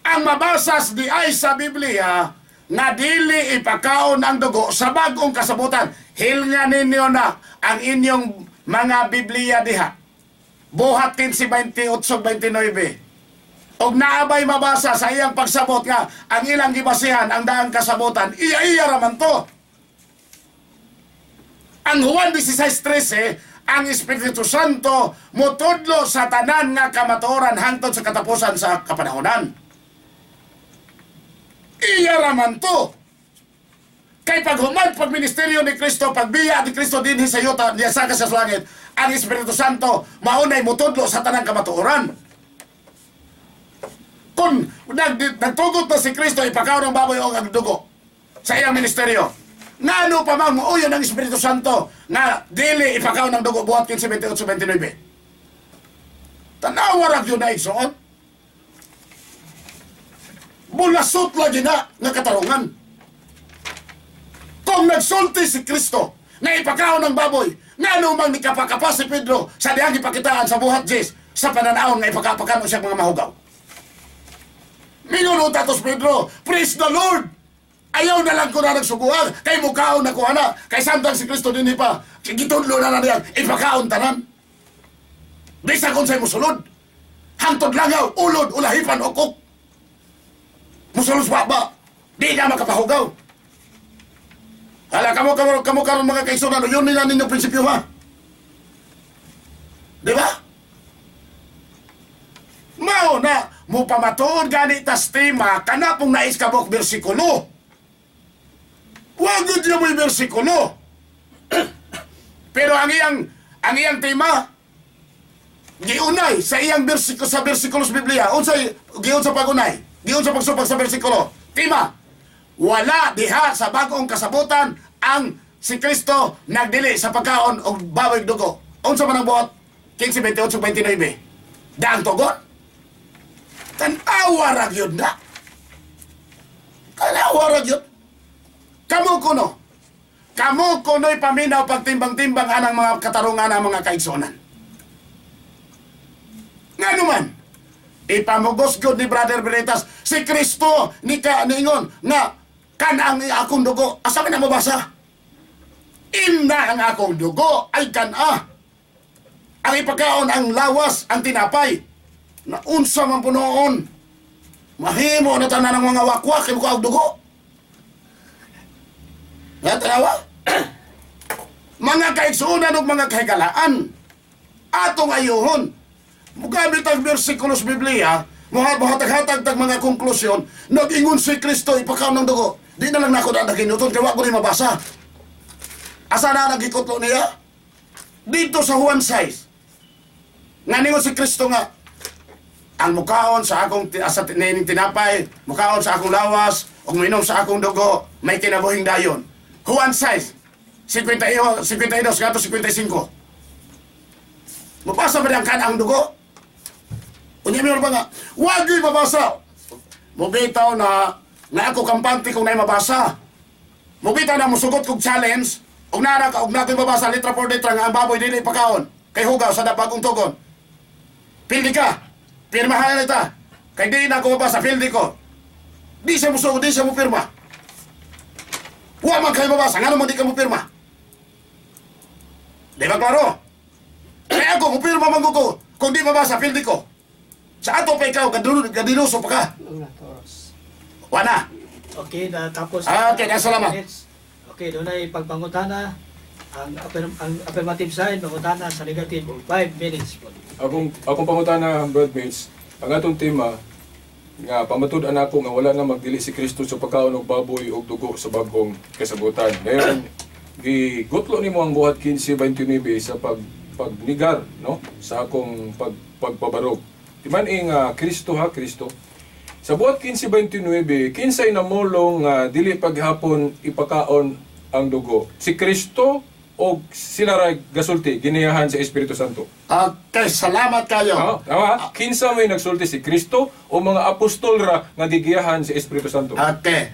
ang mabasa di ay sa Biblia nga dili ipakaon ang dugo sa bagong kasabutan. Hilnga ninyo na ang inyong mga Biblia diha. Buhat 15, 28, 29. Og naabay mabasa sa iyang pagsabot nga ang ilang gibasihan ang daang kasabutan, iya-iya raman to. Ang Juan 16:13, ang Espiritu Santo motudlo sa tanan nga kamatuoran hangtod sa katapusan sa kapanahonan. Iya raman to. Kay paghuman pag ministeryo ni Kristo, pagbiya ni Kristo dinhi sa yuta, niya sa sa langit, ang Espiritu Santo maunay motudlo sa tanang kamatuoran. Kung nagtugot na si Kristo, ipakaon ng baboy o ang dugo sa iyang ministeryo. Ngano pa man muuyon ang Espiritu Santo nga dili ipakaon ng dugo buhat 15, 28, 29. Tanawa ra gyud na igsoon. Bulasot lagi na nga katarungan. Kung nagsulti si Kristo na ipakaon ng baboy, ngano mang nikapakapa si Pedro sa dihang ipakitaan sa buhat Jes sa pananawon nga ipakapakano siya mga mahugaw. Mingon tatos Pedro, praise the Lord! Ayaw na lang ko na nagsuguan, kay mukaon na ko ana, kay samtang si Kristo dinhi pa, gitudlo na na niya, ipakaon tanan. Bisag unsay musulod. Hangtod langaw, ulod, ulahipan, ukok. Musulod sa baba, di na makapahugaw. Hala, kamo, kamo, kamo karon mga kaigsunan, yun nila ninyong prinsipyo ha. Di ba? Mao na, mupamatuod gani tas tema, kana pong nais kabok bersikulo. Wag gud niya mo'y bersikulo. Pero ang iyang tema, giunay sa iyang bersikulo, sa bersikulo sa Biblia. Unsay giun sa pagunay? Giun sa pagsupag sa bersikulo. Tema, wala diha sa bagong kasabutan ang si Kristo nagdili sa pagkaon og baboy dugo. Unsa man ang buhat? 15, 28, 29. Daang tugon? Tan-awa ra gyud na. Tan-awa ra gyud. Kamo kuno. Kamo kuno'y paminaw pagtimbang-timbang anang mga katarungan ang mga kaigsunan. Ngano man, ipamugos gyud ni Brother Beretas si Kristo ni ka niingon nga kan ang akong dugo. Asa man na mabasa? Inna ang akong dugo ay kan-a. Ang ipakaon ang lawas, ang tinapay. Naunsa man punoon. Mahimo na tanan ang mga wakwak kay og dugo. Natanawa? Mga kaigsuonan ug mga kahigalaan, atong ayuhon. Mugamit ang bersikulo sa Biblia, muhatag-hatag tag mga konklusyon, nag-ingon si Kristo ipakaon ng dugo. Di na lang nako na naginuton, kay wa ko ni mabasa. Asa na nagikutlo niya? Dito sa Juan 6. Nga ningon si Kristo nga, Ang mukaon sa akong sa niining tinapay, mukaon sa akong lawas, ug minom sa akong dugo, may kinabuhing dayon. Juan 6, 52, 52 ngadto 55. Mapasa ba ang kanang dugo? Unya mi ba nga, wag gyud mabasa. Mubitaw na nga ako kampante kung naay mabasa. Mubitaw na musugot kog challenge, ug nara ka og nakoy mabasa litra por litra nga ang baboy dili pakaon kay hugaw sa bagong tugon. Pildi ka. Pirmahan na ita. Kay di na ako mabasa, pildi ko. Di siya musugot, di siya mupirma. Wa man kayo mabasa, ngano man di ka mupirma? Di ba klaro? Kaya ako, mupirma man ko, kung di mabasa, pildi ko. Sa ato pa ikaw, gadiluso pa ka. Ang oras. Wala. Okay, na tapos. Ah, okay, na, salamat. Minutes. Okay, doon ay pagpangutana. Ang affirmative side, pangutana sa negative, 5 minutes po. Akong pangutana, Brad Mates, ang atong tema nga pamatud-an ako nga wala na magdili si Kristo sa pagkaon og baboy og dugo sa bag-ong kasabutan. Dayon gigutlo nimo ang Buhat 15:29 sa pagnigar, no, sa akong pagpabarog. Di man nga Kristo ha, Kristo. Sa Buhat 15:29, kinsay namulong nga dili paghapon ipakaon ang dugo? Si Kristo o sila ra gasulti giniyahan sa Espiritu Santo? Okay, salamat kayo. Oo, tama. Kinsa may nagsulti, si Kristo o mga apostol ra nga gigiyahan sa Espiritu Santo? Okay.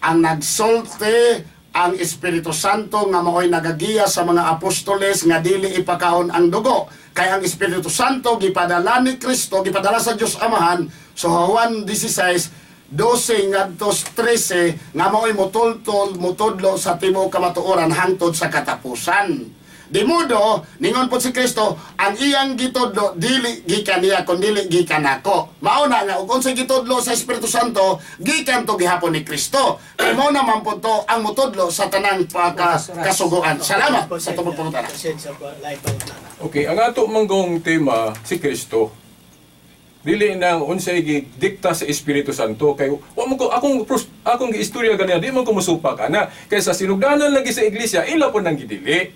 Ang nagsulti ang Espiritu Santo nga mao'y nagagiya sa mga apostoles nga dili ipakaon ang dugo. Kay ang Espiritu Santo gipadala ni Kristo, gipadala sa Dios Amahan so Juan 16 12 ngadto 13 nga mao'y motultol motudlo sa tibuok kamatuoran hangtod sa katapusan. Di modo, ningon po si Kristo, ang iyang gitudlo dili gikan niya kun dili gikan nako. Mao na nga ug unsay gitudlo sa Espiritu Santo, gikan to gihapon ni Kristo. Kay mao naman po to ang motudlo sa tanang pagka kasuguan. Salamat sa tubod pangutana. Proceed sa live pangutana. Okay, ang ato manggong tema si Kristo. Dili nang unsay gidikta sa Espiritu Santo kay wa mo ko akong giistorya ganiya, di man ko musupak ana kay sa sinugdanan lagi sa iglesia ila po nang gidili.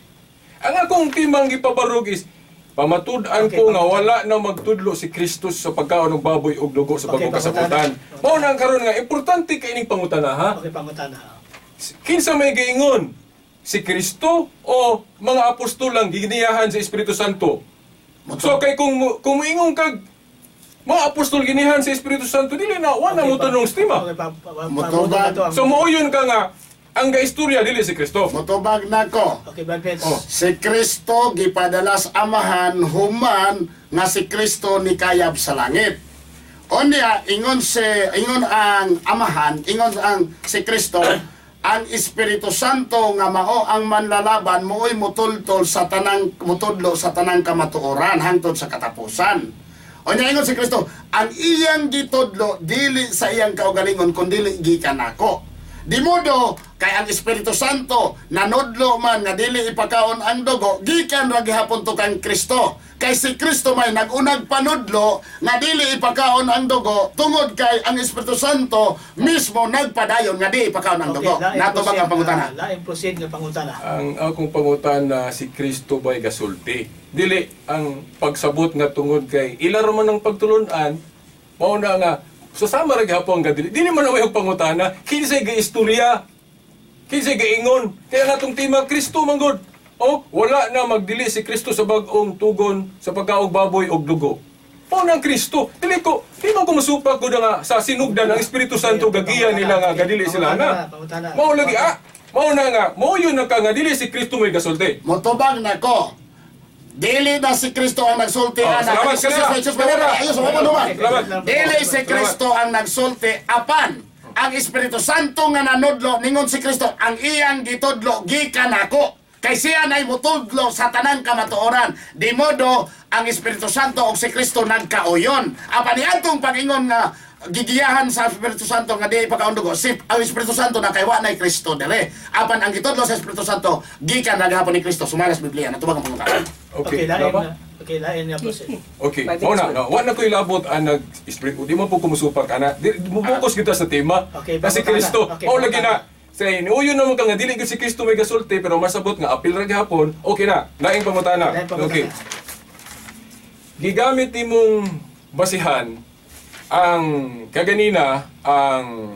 Ang akong timang gipabarog is pamatud-an Okay, ko nga pangutana. wala na magtudlo si Kristo sa pagkaon og baboy og dugo sa Okay, bagong kasabutan. pangutana. Mao na ang karon nga importante kay ining pangutana ha. Okay, pangutana. Kinsa may giingon? Si Kristo o mga apostol lang giniyahan sa Espiritu Santo? So kay kung moingon kag mga apostol ginihan sa Espiritu Santo, dili na wala mo tunong stima. Okay, Motobag. na to So mooyon ka nga ang gaistorya dili si Kristo. Motubag nako. Okay, Brad Mates. Oh. Si Kristo gipadala sa Amahan human nga si Kristo nikayab sa langit. Unya ingon ang Amahan, ingon ang si Kristo, ang Espiritu Santo nga mao ang manlalaban mooy mutultol sa tanang mutudlo sa tanang kamatuoran hangtod sa katapusan. Unya ingon si Kristo, ang iyang gitudlo dili sa iyang kaugalingon kundi gikan nako. Di modo kay ang Espiritu Santo nanudlo man nga dili ipakaon ang dugo gikan ra gihapon to kang Kristo. Kay si Kristo may nagunag panudlo nga dili ipakaon ang dugo tungod kay ang Espiritu Santo mismo nagpadayon nga di ipakaon ang dugo. lain Nato bang proceed ang pangutana? Lain proceed nga pangutana. Ang akong pangutana, si Kristo ba'y gasulti? Dili ang pagsabot nga tungod kay ila ra man ang pagtulunan, mao na nga susama ra gihapon nga dili. Dili man ang pangutana, kinsay gaistorya? Kinsay gaingon? Kaya nga tong tema Kristo man gud. Oh, wala na magdili si Kristo sa bag-ong tugon sa pagkaog baboy og dugo. Mao na ang Kristo. Dili ko, di man ko musupak ko na nga sa sinugdan ang Espiritu Santo gagiya nila nga gadili sila na. Pangutana. Mao lagi ah, mao na nga, mao yun na ka nga dili si Kristo may gasulti. Motubag nako. Dili na si Kristo ang nagsulti Oh, ana. salamat, Ay, Jesus, salamat. Jesus, Jesus, Salamat. Salamat. Dili si Kristo ang nagsulti apan ang Espiritu Santo nga nanudlo ningon si Kristo ang iyang gitudlo gikan nako. Kay siya nay mutudlo sa tanang kamatuoran. Di modo ang Espiritu Santo og si Kristo nagkauyon. Apan niadtong pag-ingon nga gigiyahan sa Espiritu Santo nga di ipakaon dugo, si ang Espiritu Santo na kay wa nay Kristo dire. Apan ang gitudlo sa Espiritu Santo gikan na gihapon ni Kristo sumala sa Biblia. Natubag ang pangutana. Okay, Okay, lain tama? na. Okay, lain nga proceed. Okay, Five mao na, minutes no, wa na ko'y labot ang nag espiritu. Di man po kumusupak ana. Di mo focus kita sa tema. Okay, Na si pangutana. Kristo. Okay, Mao lagi pangutana. na. Say, niuyon naman ka nga dili gyud si Kristo may gasulti pero masabot nga apil ra gihapon. Okay na, laing pangutana. Laing pangutana. Okay. Gigamit nimong basihan Ang kaganina ang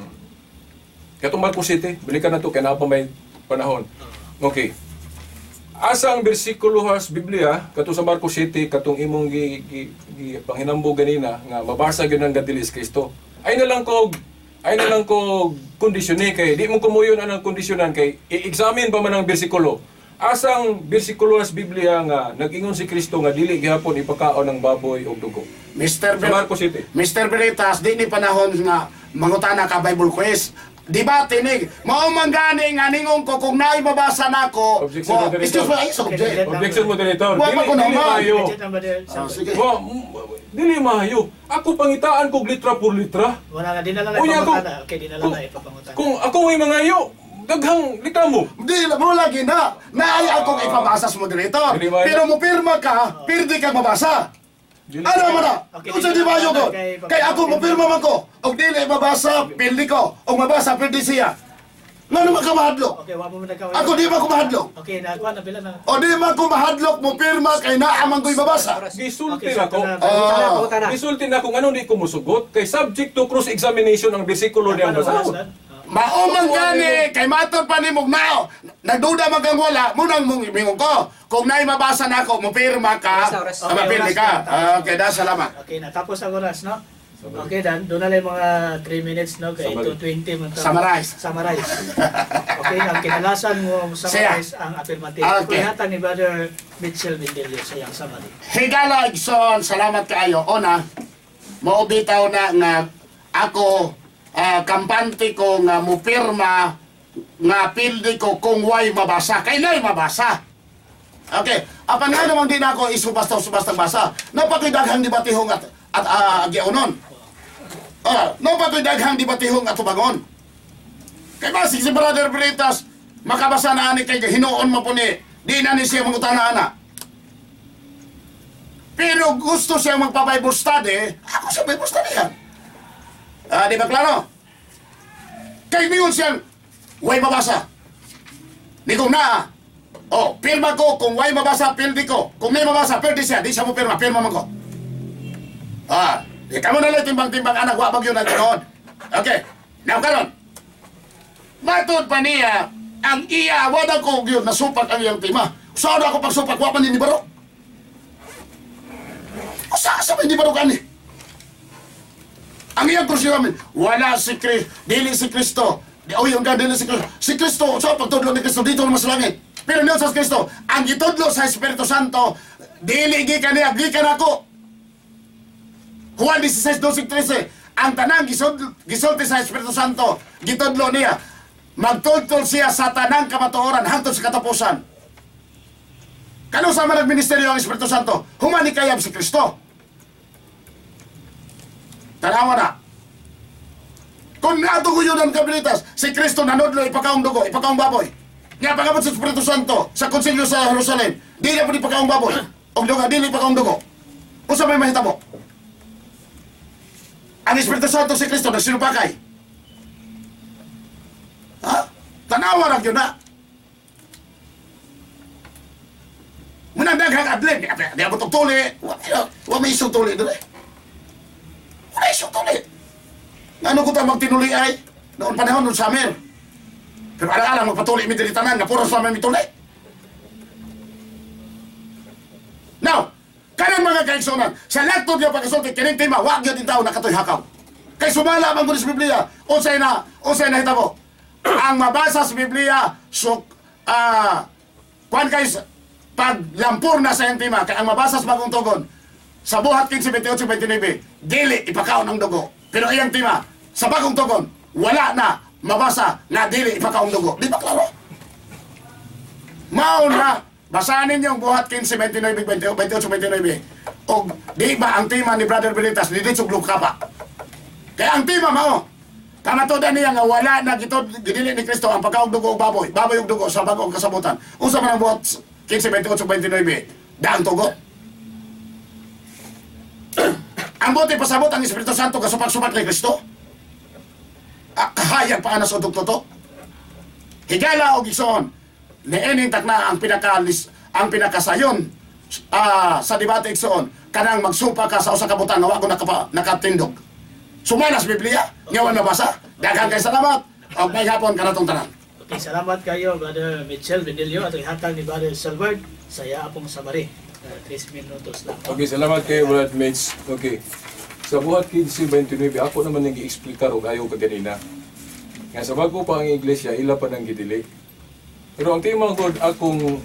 katong Marcos City, balikan na to kay naa pa may panahon. Okay. Asa ang bersikulo has Biblia kato sa Marcos City katong imong gi panghinambo ganina nga mabasa gyud ang gadilis Kristo. Ay na lang ko kondisyon ni kay di mo kumuyon anang kondisyonan kay i-examine pa man ang bersikulo. Asa ang bersikulo has Biblia nga nag-ingon si Kristo nga dili gihapon ipakaon ang baboy og dugo? Mr. Sa Marcos City. Mr. Veritas, di ni panahon nga mangutana ka Bible quiz. Debate ni, mao man gani nga ningon ko kung naay mabasa nako. Objection, moderator. Excuse me, ay, sa object. Objection, moderator. Wa pa ko Dili naman. maayo. Legit ang brother. Ah, sige. Wa, dili maayo. Ako pangitaan kog litra por litra. Wala na, di na lang Unya, ipapangutana. Okay, di na lang kung- ipapangutana. Kung ako may mangayo, daghang reklamo. Di mo lagi na. Naay akong ipabasa sa moderator. Dili maayo. Pero mo pirma ka, pirdi ka mabasa. Dili Ano man na? Okay, Unsa dili di ba na ko? kay- Kay ako mo pirma man ko. Og dili mabasa, pirdi ko. Og mabasa, pirdi siya. Ngano man ka mahadlok? Okay, wa mo man nagkawin. Ako di ba ko mahadlok? Okay, nakuha na pila na. O di man ko mahadlok mo pirma kay naa man ko'y mabasa. Gisulti Okay, na ko. so na. Pangutana, pangutana. Gisulti na kung anong di ko musugot kay subject to cross examination ang bersikulo niyang Ano, basahon. oras, Mao man gani kay matod pa nimo nao. Nagduda man kang wala, munang mong mingon ko. Kung naay mabasa nako, mo pirma ka. Oras na, oras. Ah, mapirmi Okay, ka. oras na. Ah, okay, da salamat. Okay, natapos ang oras, no? Okay, dan doon na lang yung mga 3 minutes, no? Kay Summary. 2:20 man to. Summarize. Summarize. Okay, ang kinalasan mo summarize ang affirmative. Okay. Kuhatan ni Brother Mitchell Mendelio sa iyang summary. Higala Igsoon, salamat kaayo. Ona, mao bitaw na nga ako kampante ko nga mupirma nga pildi ko kung way mabasa. Kay nay mabasa. Okay, apan nga naman din ako isubasta-subasta basa. Napatoy daghang debatihong at giunon. Napatoy daghang debatihong at tubangon. Kay basig si Brother Veritas, makabasa na ani kay hinuon mo po ni, di na ni siya mangutana ana. Pero gusto siya magpa-Bible study, ako sa Bible study yan. Di ba klaro? Kay mingon siyang, way mabasa. Ni kung naa, oh, pirma ko, kung way mabasa, pildi ko. Kung may mabasa, pildi siya. Di siya mo pirma, pirma man ko. Di ka mo na lang timbang-timbang anak, wa bagyo na ganoon. Okay, now karon. Matod pa niya, ang iya, wala ko yun, nasupak ang iyang tima. Saan ako pagsupak, wa pa ni Baro. Usa sa hindi baro kani? Ang iyang kursiyo wala si Kristo, dili si Kristo. O yung dili si Kristo. Si Kristo, sa pagtudlo ni Kristo, dito naman sa langit. Pero niyon sa Kristo, ang gitudlo sa Espiritu Santo, dili gikan niya, gikan ako. Juan 16, 12, 13, ang tanang gisulti sa Espiritu Santo, gitudlo niya, magtultol siya sa tanang kamatuoran hangtod sa katapusan. Kano sa man nagministeryo ang Espiritu Santo? Humanikayab si Kristo. Tanawa na. Kung nato ko yun ang kabilitas, si Kristo nanodlo, ipakaong dugo, ipakaong baboy. Nga pagabot sa Espiritu Santo sa konsilyo sa Jerusalem, di na po ipakaong baboy. Og dugo, di na ipakaong dugo. Unsa may mahitabo? Ang Espiritu Santo si Kristo nagsinupakay. Ha? Tanawa ra gyud na. Muna daghang adlin, di abot og tuli. Wa may isong tuli dire. Wala isong tuli. Ngano ko ta magtinuli ay? Noon panahon noon summer. Pero alang-alang magpatuli mi diri tanan nga puro sa mi tuli. Now, kanang mga kaigsunan, sa laktod nga pagkasulti kining tema wa gyud tao nakatoy hakaw. Kay sumala man gud sa Biblia, unsay na hitabo? Ang mabasa sa Biblia so kuan kay paglampur na sa iyang tema kay ang mabasa sa Bagong Tugon sa Buhat 15, 28, 29, dili ipakaon ang dugo. Pero iyang tema sa Bagong Tugon, wala na mabasa na dili ipakaon dugo. Di ba klaro? Mao na, basahan ninyo ang Buhat 15, 29, 28, 29. Og di ba ang tema ni Brother Benitez, di dito kapa. Kaya ang tema mao, kamatudan niya nga wala na gidili ni Kristo ang pagkaog dugo og baboy, baboy og dugo sa bagong kasabutan. Unsa man ang Buhat 15, 28, 29, daang tugo. Ang buti pasabot ang Espiritu Santo kasupak-supak ni Kristo. Kahayag pa na sa toto. Higala og igsoon, niining takna ang ang pinakasayon sa debate igsoon kanang magsupa ka sa usa ka butang nga wa ko nakatindog. Sumala sa Biblia, nga wa nabasa. Daghang kay salamat. Og may hapon kanatong tanan. Okay, salamat kayo, Brother Mitchell Benilio, at ihatag ni Brother Salvard sa Yaapong Samari. 3 minutos lang. Okay, salamat kayo, Brad Mates. Okay. Sa buhat 15:29, ako naman nang gi-explikar og ayaw kaganina. Nga sa bago pa ang iglesia, ila pa nang gidili. Pero ang tema God akong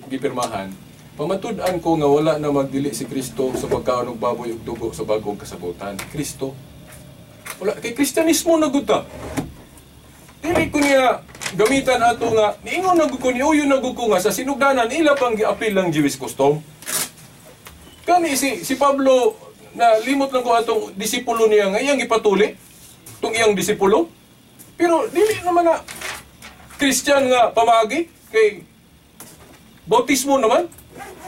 gipirmahan, pamatud-an ko nga wala na magdili si Kristo sa pagkaon og baboy ug dugo sa bagong kasabutan. Kristo. Wala kay Kristiyanismo na gud ta. Dili ko niya gamitan ato nga niingon na gud ko, niuyo na gud ko nga sa sinugdanan ila pang giapil ang Jewish custom. Kani si si Pablo na limot lang ko atong disipulo niya nga iyang gipatuli tong iyang disipulo. Pero dili naman na Christian nga pamagi kay bautismo naman.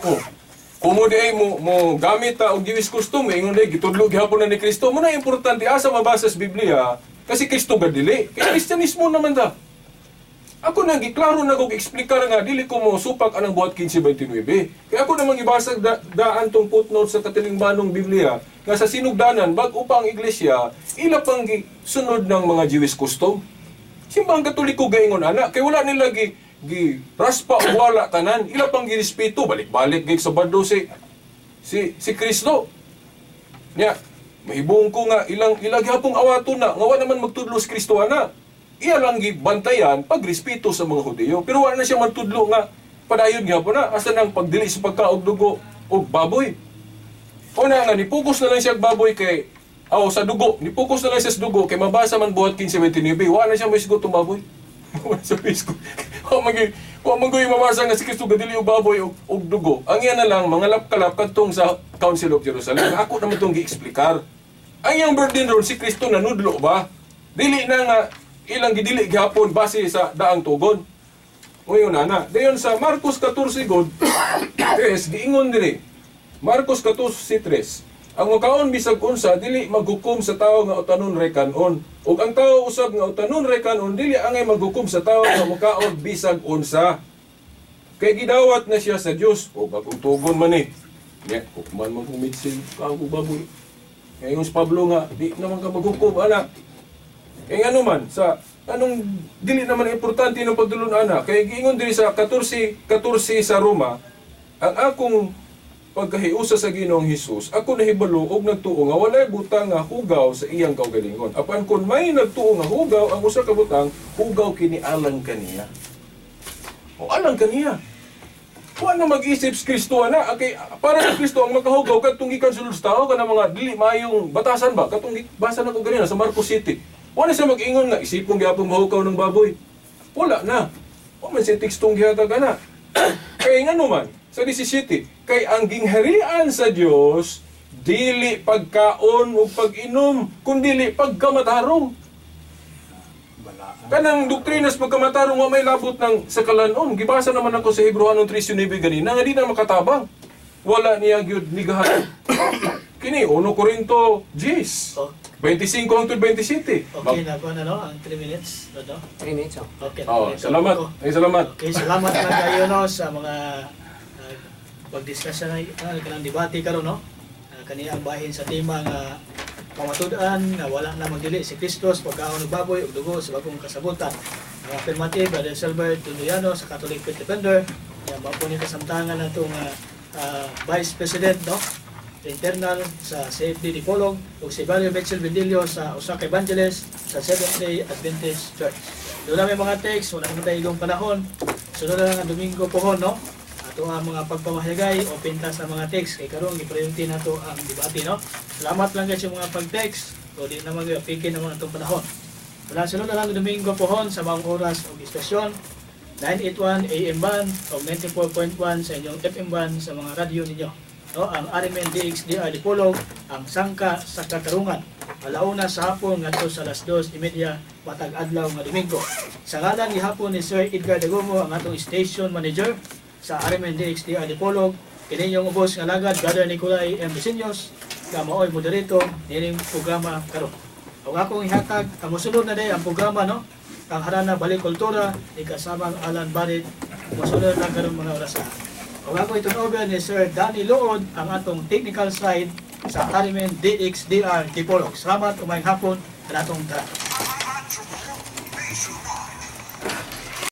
Oh. Kumo di ay mo mo gamit ta og Jewish custom eh, ingon di gitudlo gihapon na ni Kristo. Mo na importante asa mabasa sa Biblia kasi Kristo ga dili. Kay Kristiyanismo naman ta. Ako nang giklaro na kog eksplikar nga dili ko mo supak anang buhat 15:29. Kaya ako namang ibasag daan tong footnote sa katilingbanong Biblia nga sa sinugdanan bag-o pa ang iglesia ila pang sunod ng mga Jewish custom. Simbang Katoliko gaingon ana kay wala nila gi gi raspa o wala tanan, ila pang girespeto, balik-balik gig sa bado si si si Kristo. Nya, mahibong ko nga ilang ilang gihapong awaton na nga wa naman magtudlo si Kristo ana. Iya lang gibantayan pagrespeto sa mga Hudiyo. Pero wala na siya magtudlo nga padayon gihapon na asa nang pagdili sa pagkaog dugo og baboy. O na nga nipokus na lang siya og baboy kay aw sa dugo, nipokus na lang siya sa dugo kay mabasa man buhat 15:29. Wala na siya moisgot tong baboy. Wala siya moisgot. Wa man gyud mabasa nga si Kristo gadili og baboy og dugo. Ang iya na lang mga lapkalap kadtong sa Council of Jerusalem. Ako naman tong gieksplikar. Ang iyang burden ron si Kristo nanudlo ba? Dili na nga ilang gidili gihapon base sa daang tugon. Ngayon na. Dayon sa Marcos 14 god, 3 giingon diri. Marcos 14:3. Ang makaon bisag unsa dili maghukom sa tawo nga utanon ray kanon. Ug ang tawo usab nga utanon ray kanon dili angay maghukom sa tawo nga mukaon bisag unsa. Kay gidawat na siya sa Dios. O bagong tugon man eh. Nya, hukman man kung mitsin ka ko baboy. Ngayon si Pablo nga di naman ka maghukom ana. Kay ngano man sa anong dili naman importante ng pagdulon ana kay giingon diri sa 14:14 sa Roma, ang akong pagkahiusa sa Ginoong Hesus ako nahibalo og nagtuo nga walay butang nga hugaw sa iyang kaugalingon, apan kon may nagtuo nga hugaw ang usa ka butang, hugaw kini alang kaniya. O alang kaniya. Wa na mag-isip si Kristo ana kay para ni Kristo ang makahugaw kadtong gikan sulod sa tao kanang mga dili maayong batasan ba katong basa na ko ganina sa Marcos City. Wa na siya mag-ingon nga isipon gyapon mahugaw ng baboy. Wala na. Wa man siya tekstong gihatag ana. Kay ngano man sa 17, kay ang gingharian sa Dios dili pagkaon ug pag-inom kundi pagkamatarong. Kanang doktrina sa pagkamatarong wa may labot ng sa kalanon. Gibasa naman ako sa Hebreo 3:9 ganina nga di na makatabang. Wala niya gyud nigahat. Kini 1 Corinto 10. Oh. 25 hangtod 27. Okay na ko na no, ang 3 minutes, no? 3 minutes oh. Okay. Oh, salamat. Ay, salamat. Okay, salamat na kayo no sa mga pagdiscuss na kanang debate karon no. Kani ang bahin sa tema nga pamatud-an nga wala na magdili si Kristo pagkaon og baboy ug dugo sa bagong kasabutan. Ang affirmative, Brother Silbert Tunuyano sa Catholic Faith Defender. Yan mao po ni kasamtangan natong Vice President no internal sa CFD Dipolog ug si Brother Mitchell Bendilio sa usa ka evangelist sa Seventh Day Adventist Church. Doon na may mga text, wala naman tayo igong panahon. Sunod na lang ang Domingo pohon, no? Ato ang mga pagpamahayagay o pinta sa mga text. Kay karon gi-priority nato ang debate, no? Salamat lang guys yung mga pag-text. O di na mag-piki naman atong panahon. Wala, sunod na lang ang Domingo pohon sa mga oras o istasyon. 981 AM band o 94.1 sa inyong FM band sa mga radyo ninyo. No, ang RMN DXDR Dipolog, ang sangka sa katarungan. Alauna sa hapon ngadto sa alas 2:30 matag adlaw nga Domingo. Sa ngalan gihapon ni Sir Edgar Dagomo, ang atong station manager sa RMN DXDR Dipolog, kini inyong ubos nga lagad Brother Nicolay M. Vicenios, nga maoy moderator nining programa karon. Ug akong ihatag ang mosunod na day ang programa no, ang Harana Balik Kultura ni kasamang Alan Barrett, mosunod lang karon mga orasa. Ug ako i-turn over ni Sir Danny Lood ang atong technical side sa RMN DXDR Dipolog. Salamat, umayong hapon, kanatong tanan.